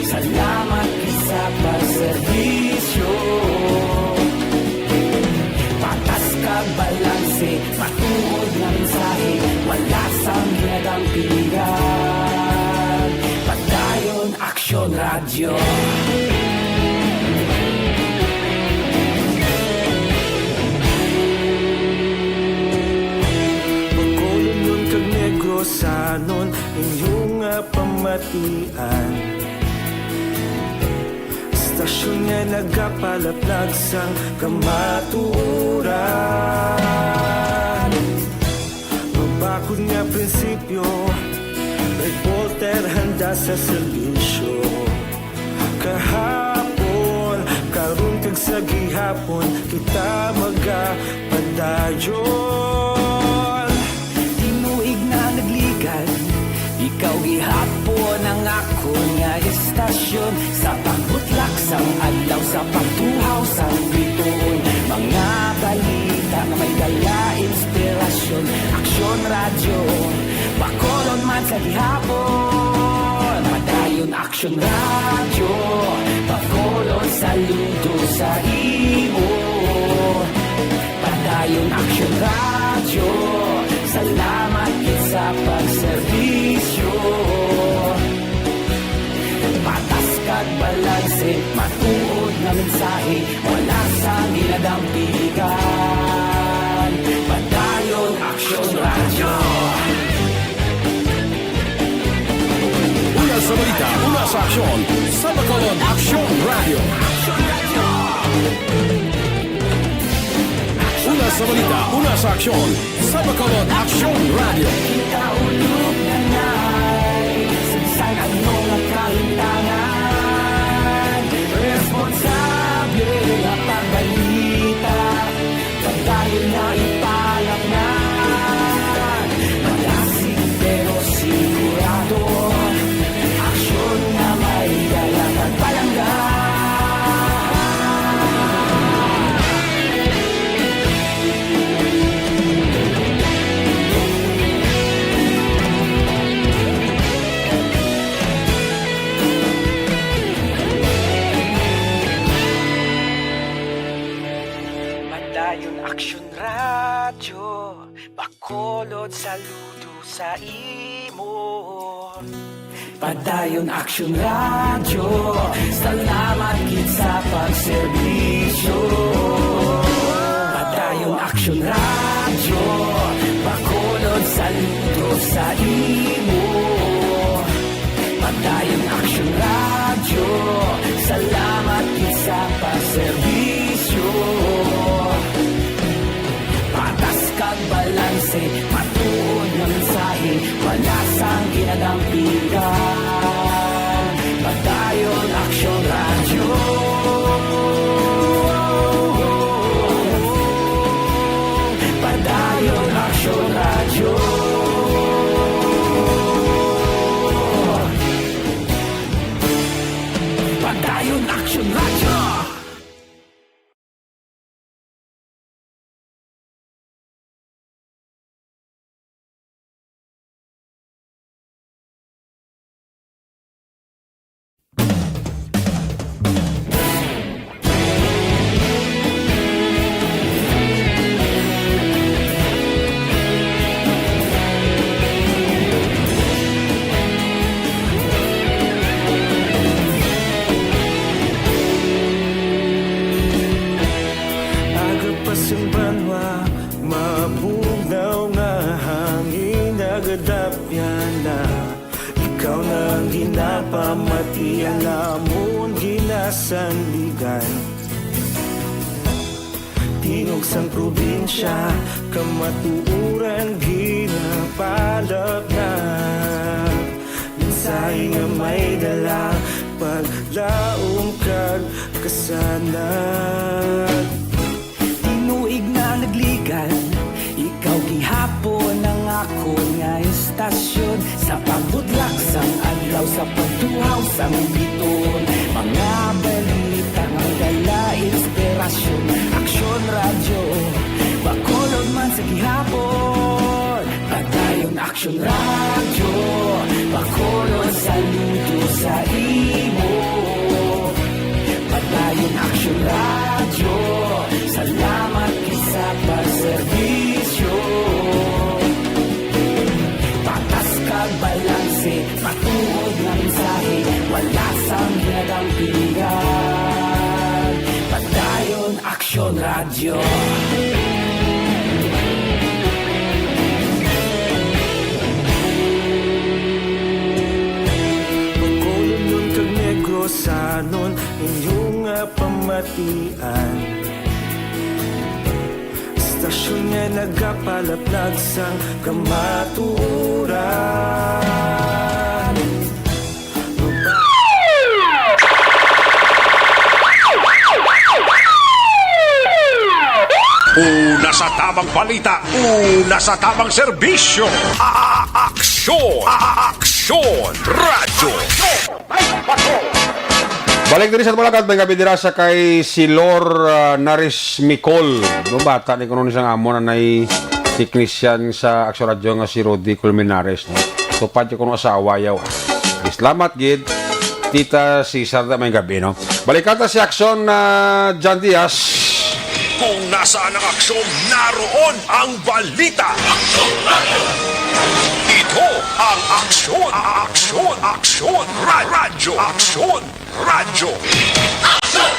salamat gid sa pagserbisyo. Patas kag balanse, matuod nga mensahe, wala sang ginadampigan. Padayon Aksyon Radyo. Bacolodnon kag Negrosanon, inyo nga pamatian. Stasyon nga nagapalaplag sang kamatuoran. Mabakod nga prinsipyo, reporter handa sa serbisyo. Kahapon, karon kag sa gihapon, kita magapadayon. Tinuig na nagligad, ikaw gihapon ang akon nga istasyon. Sa pagbutlak sang adlaw, sa pagtuhaw sang bituon, mga balita nga may dala inspirasyon. Aksyon Radyo, Bacolod man sa gihapon. Padayon Aksyon Radyo, Bacolod, saludo sa imo. Padayon Aksyon Radyo, salamat gid sa pagserbisyo. Patas kag balanse, matuod nga mensahe, wala sang ginadampigan. Padayon Aksyon Radyo. Una sa balita, una sa aksyon, sa Bacolod Aksyon Radyo. Una sa balita, una sa aksyon, sa Bacolod Aksyon Radyo. Kita ulog na nay, sagsag ang mga kahintangan. Responsable nga pagbalita, padayon na ipalapngan. Malasig pero sigurado, aksyon nga may dala kag palangga. Padayon Aksyon Radyo, Bacolod, saludo sa imo. Padayon Aksyon Radyo, salamat gid sa pagserbisyo. Padayon Aksyon Radyo, Bacolod, saludo sa imo. Padayon Aksyon Radyo, salamat gid sa pagserbisyo. Patas kag balanse, matuod nga mensahe, wala sang ginadampigan. Padayon Aksyon Radyo. Padayon Aksyon Radyo. Padayon Aksyon Radyo. Iya namon ginasandigan. Tingog sang probinsya, kamatuoran ginapalapnag. Mensahe nga may dala, paglaom kag kasanag. Tinuig na nagligan, ikaw gihapon ang akon nga istasyon. Sa pagbutlak sang adlaw, sa pagtuhaw sang biton, mga balita nga dala inspirasyon. Aksyon Radyo, Bacolod man sa gihapon. Padayon Aksyon Radyo, Bacolod, saludo sa imo. Padayon Aksyon Radyo, salamat gid sa pagserbisyo. Patas kag balanse, matuod nga mensahe, wala sang ginadampingan. Padayon Aksyon Radyo. Bacolodnon kag Negrosanon, inyo nga pamatian. Istasyon nga nagapalaplag sang kamatuoran. Una sa tamang balita, una sa tamang serbisyo. A-, a-, aksyon, a-, a-, aksyon, radyo. Balik diri sa Malagad, may gabi dira sa kay Silor, ah, Naris Micol. No, bata ni kuno ni sang amo na nay teknisyan sa Aksyon Radyo nga si Rudy Colmenares, no? Tupad ko kuno asawa yaw. Salamat gid, Tita Cesar, na may gabi, no? Balikan ta si Aksyon, ah, John Diaz. Kung nasaan ang aksyon, naroon ang balita. Ito ang aksyon, aksyon, aksyon, ra-, radyo, aksyon, radyo. Aksyon!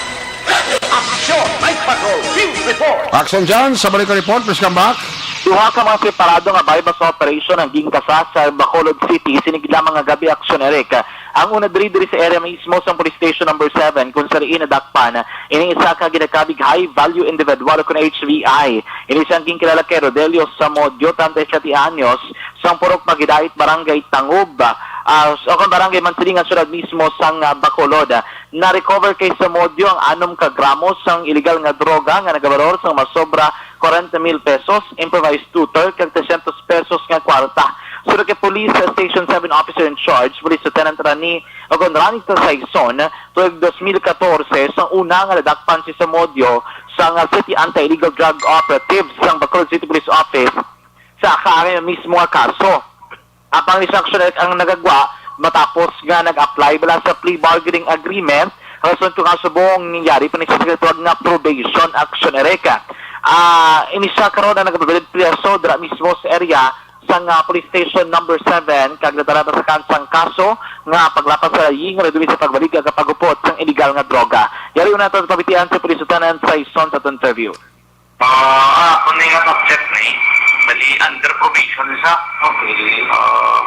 Aksyon! Night Patrol! Field Report! Aksyon dyan sa balik report, please come back. Duha ka mga separado nga buy-bust operation ang gingkasa sa Bacolod City, sining lamang nga gabi, Aksyon Eric. Ang una diri, diri sa area mismo sang Police Station Number Seven, kung sa diin nadakpan ini isa ka ginakabig high value individual o kon H V I. Ini siyang ginkilala kay Rodelio Samodio, treinta y siete anyos, sang Purok Magidait, Barangay Tangub, ah, o kon Barangay Mansilingan, siyudad mismo sang, ah, Bacolod. Na-recover kay Samodio ang anom ka gramo sang iligal nga droga nga nagabalor sang masobra kwarenta mil pesos, improvised tutor, kag trescientos pesos nga kwarta. Suno kay Police Station Seven Officer in Charge, Police Lieutenant Rani, o kon Rani Saison, tuig dos mil katorse, sang una nga nadakpan si Samodio sang, ah, City Anti-Illegal Drug Operative sang Bacolod City Police Office sa kaarang mismo nga kaso. Ang pang-instruction ang nagagwa matapos nga nag-apply bala sa plea bargaining agreement, rason kung ang subong nangyari pa ni sa ginatawag nga probation action, Eric. Ah, ini siya karon ang nagababalid priso dira mismo sa area sang, ah, Police Station Number Seven, kag nadala na sa kansang kaso nga paglapas sa layi nga nadumi sa pagbaligya kag pagupot sang iligal nga droga. Yari una naton pamitian si Police Lieutenant Saison sa aton interview. Ah, ah, kung nga subject ni, bali under probation siya. Okay. Ah,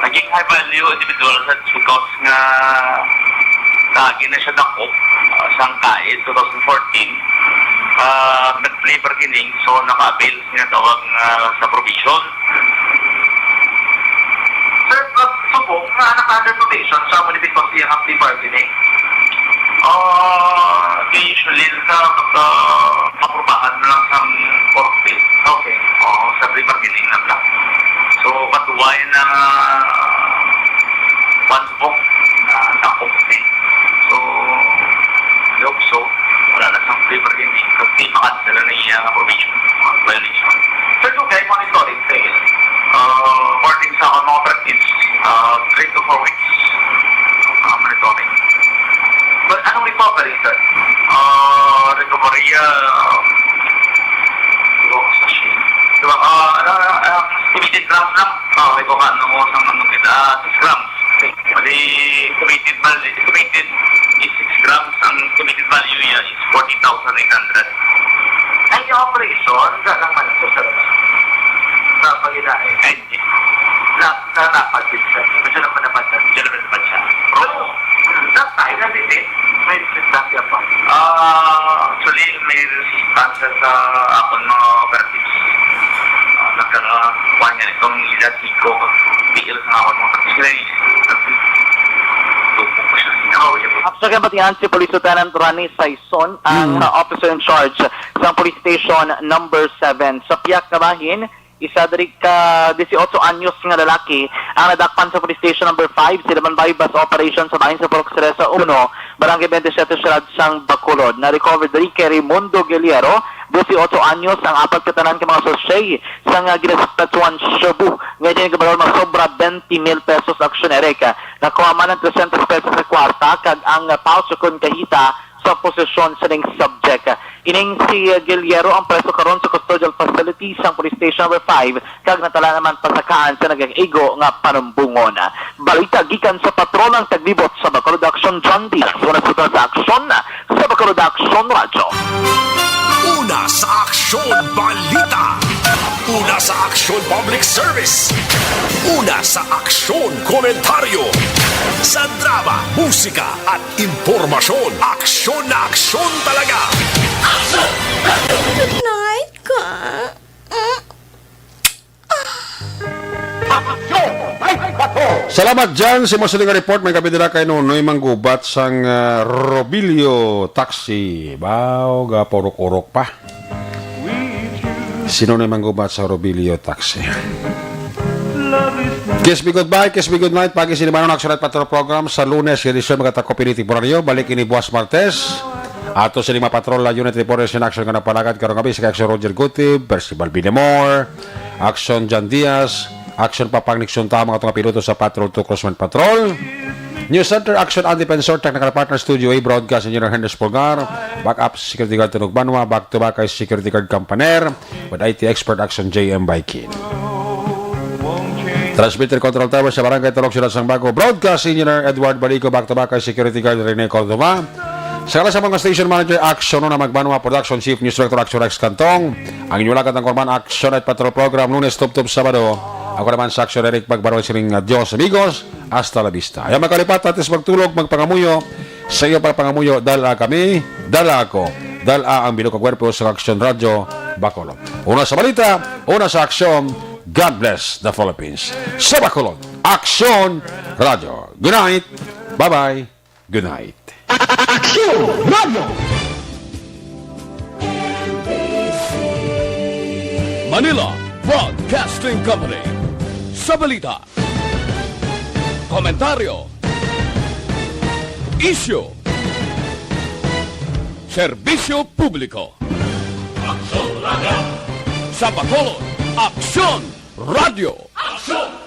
naging high value individual sa because nga kaagi na siya dako, ah, sang kaid two thousand fourteen. Ah, nag-plea bargaining, so naka-avail niya tawag nga sa probation. Sir, uh, subong nga naka-under probation sa mo ni because iya nga plea bargaining. Ah, usually sa, sa aprubahan mo lang sa korte. Okay. Oo, sa plea bargaining lang lang. So, patuway na one book na takop ni. So, I hope so. Wala na sang plea bargaining. Kasi makansel na iya nga probation. Violation. Sir, dugay monitoring sa iyo. Uh, according sa akong mga practice, uh, three to four weeks ang monitoring. But anong recovery, sir? Uh, recovery, uh, diba, uh, ano, uh, estimated grams lang. Uh, may kuha na mo sa ano kita, six grams. Bali, estimated value, estimated is six grams. Ang estimated value niya is forty thousand eight hundred. Ay, yung operation, sa lang man ito, sir. Sa pagkita, eh. Ay, hindi. Na, na, na, pag-, sir. Medyo naman naman, sir. Medyo naman naman siya. Pero, Para sa akon mga operatives, ah, nagkakakuan nga itong ila Tico, B L sa akon mga operatives. Tupok ko siya. Ikaw, yun. Actually, batian si Police Lieutenant Rani Saison, ang, Mm. uh, officer in charge sa police station number seven. Sa piyak nga bahin, isa diri ka dieciocho anyos nga lalaki ang nadakpan sa police station number five, Silaban Bay, bus operation sa bahin sa Purok Cereza uno, Barangay twenty-seven, Siyudad sang Bacolod. Na-recover diri kay Raimundo Guerrero, dieciocho anyos, ang apat ka tanan ka mga sachet sang, ah, ginasaktuhan shabu nga ginagabalor masobra twenty mil pesos, aksyon, Eric. Nakuha man ang trescientos pesos sa kwarta kag ang, ah, pouch kon kahita sa posesyon sining subject. Ining si, ah, Guerrero ang preso karon sa custodial facility sang Police Station number five kag natala naman pasakaan sa nagaigo nga panumbongon. Balita gikan sa patrol ang taglibot sa Bacolod Action, John Diaz. Una sa, sa aksyon sa Bacolod Action Radyo. Una sa aksyon balita. Una sa aksyon public service. Una sa aksyon komentaryo. Sa drama, musika at impormasyon. Aksyon na aksyon talaga. Good night, ka. Mm. Salamat, Jan. Si mo siling report, may gabi nila kay Nonoy Manggubat sang, ah, Robilio Taxi. Bao, ga purok-urok pa. Si Nonoy Manggubat sa Robilio Taxi. Kiss me goodbye, kiss me goodnight. Pagi sinimanon, Action at Patrol Program sa Lunes, edisyon, magkatako piniti temporaryo. Balik ini buwas Martes. Ato sini mapatrol la unit reporters in action nga napalagad karong gabi, si Action Roger Gutib, Percival Binamor, Action John Diaz, Action Papang Nixon Tao, mga tunga piloto sa Patrol two Crosswind Patrol. News Center, Action Andy Pensor, Technical Partner Studio A, Broadcast Engineer Henry Espolgar, Backup Security Guard Tunog Banwa, Back to Back kay Security Guard Kampaner, with I T Expert Action J M Baikin. Transmitter Control Tower sa Barangay Turok, Siyudad sang Bago, Broadcast Engineer Edward Balico, Back to Back kay Security Guard Rene Cordova. Sa kalas sa mga station manager, Action Una Magbanwa, Production Chief, News Director Action Rex Cantong. Ang inyong lakat ang Korman, Action at Patrol Program, Lunes, Tubtob, Sabado. Ako naman sa Action, Eric Magbanwa, sining, ah, Dios, amigos, hasta la vista. Ayaw makalipat, atis magtulog, magpangamuyo. Sa iyo pagpangamuyo, dala kami, dala ako, dala ang bilo ka kwerpo sa Action Radyo, Bacolod. Una sa balita, una sa aksyon, God bless the Philippines. Sa Bacolod, Action Radyo. Good night. Bye-bye. Good night. Action Radio! Manila Broadcasting Company. Sa balita, komentaryo, isyu, serbisyo publiko. Aksyon Radio. Sa Bacolod, Aksyon Radio. Aksyon!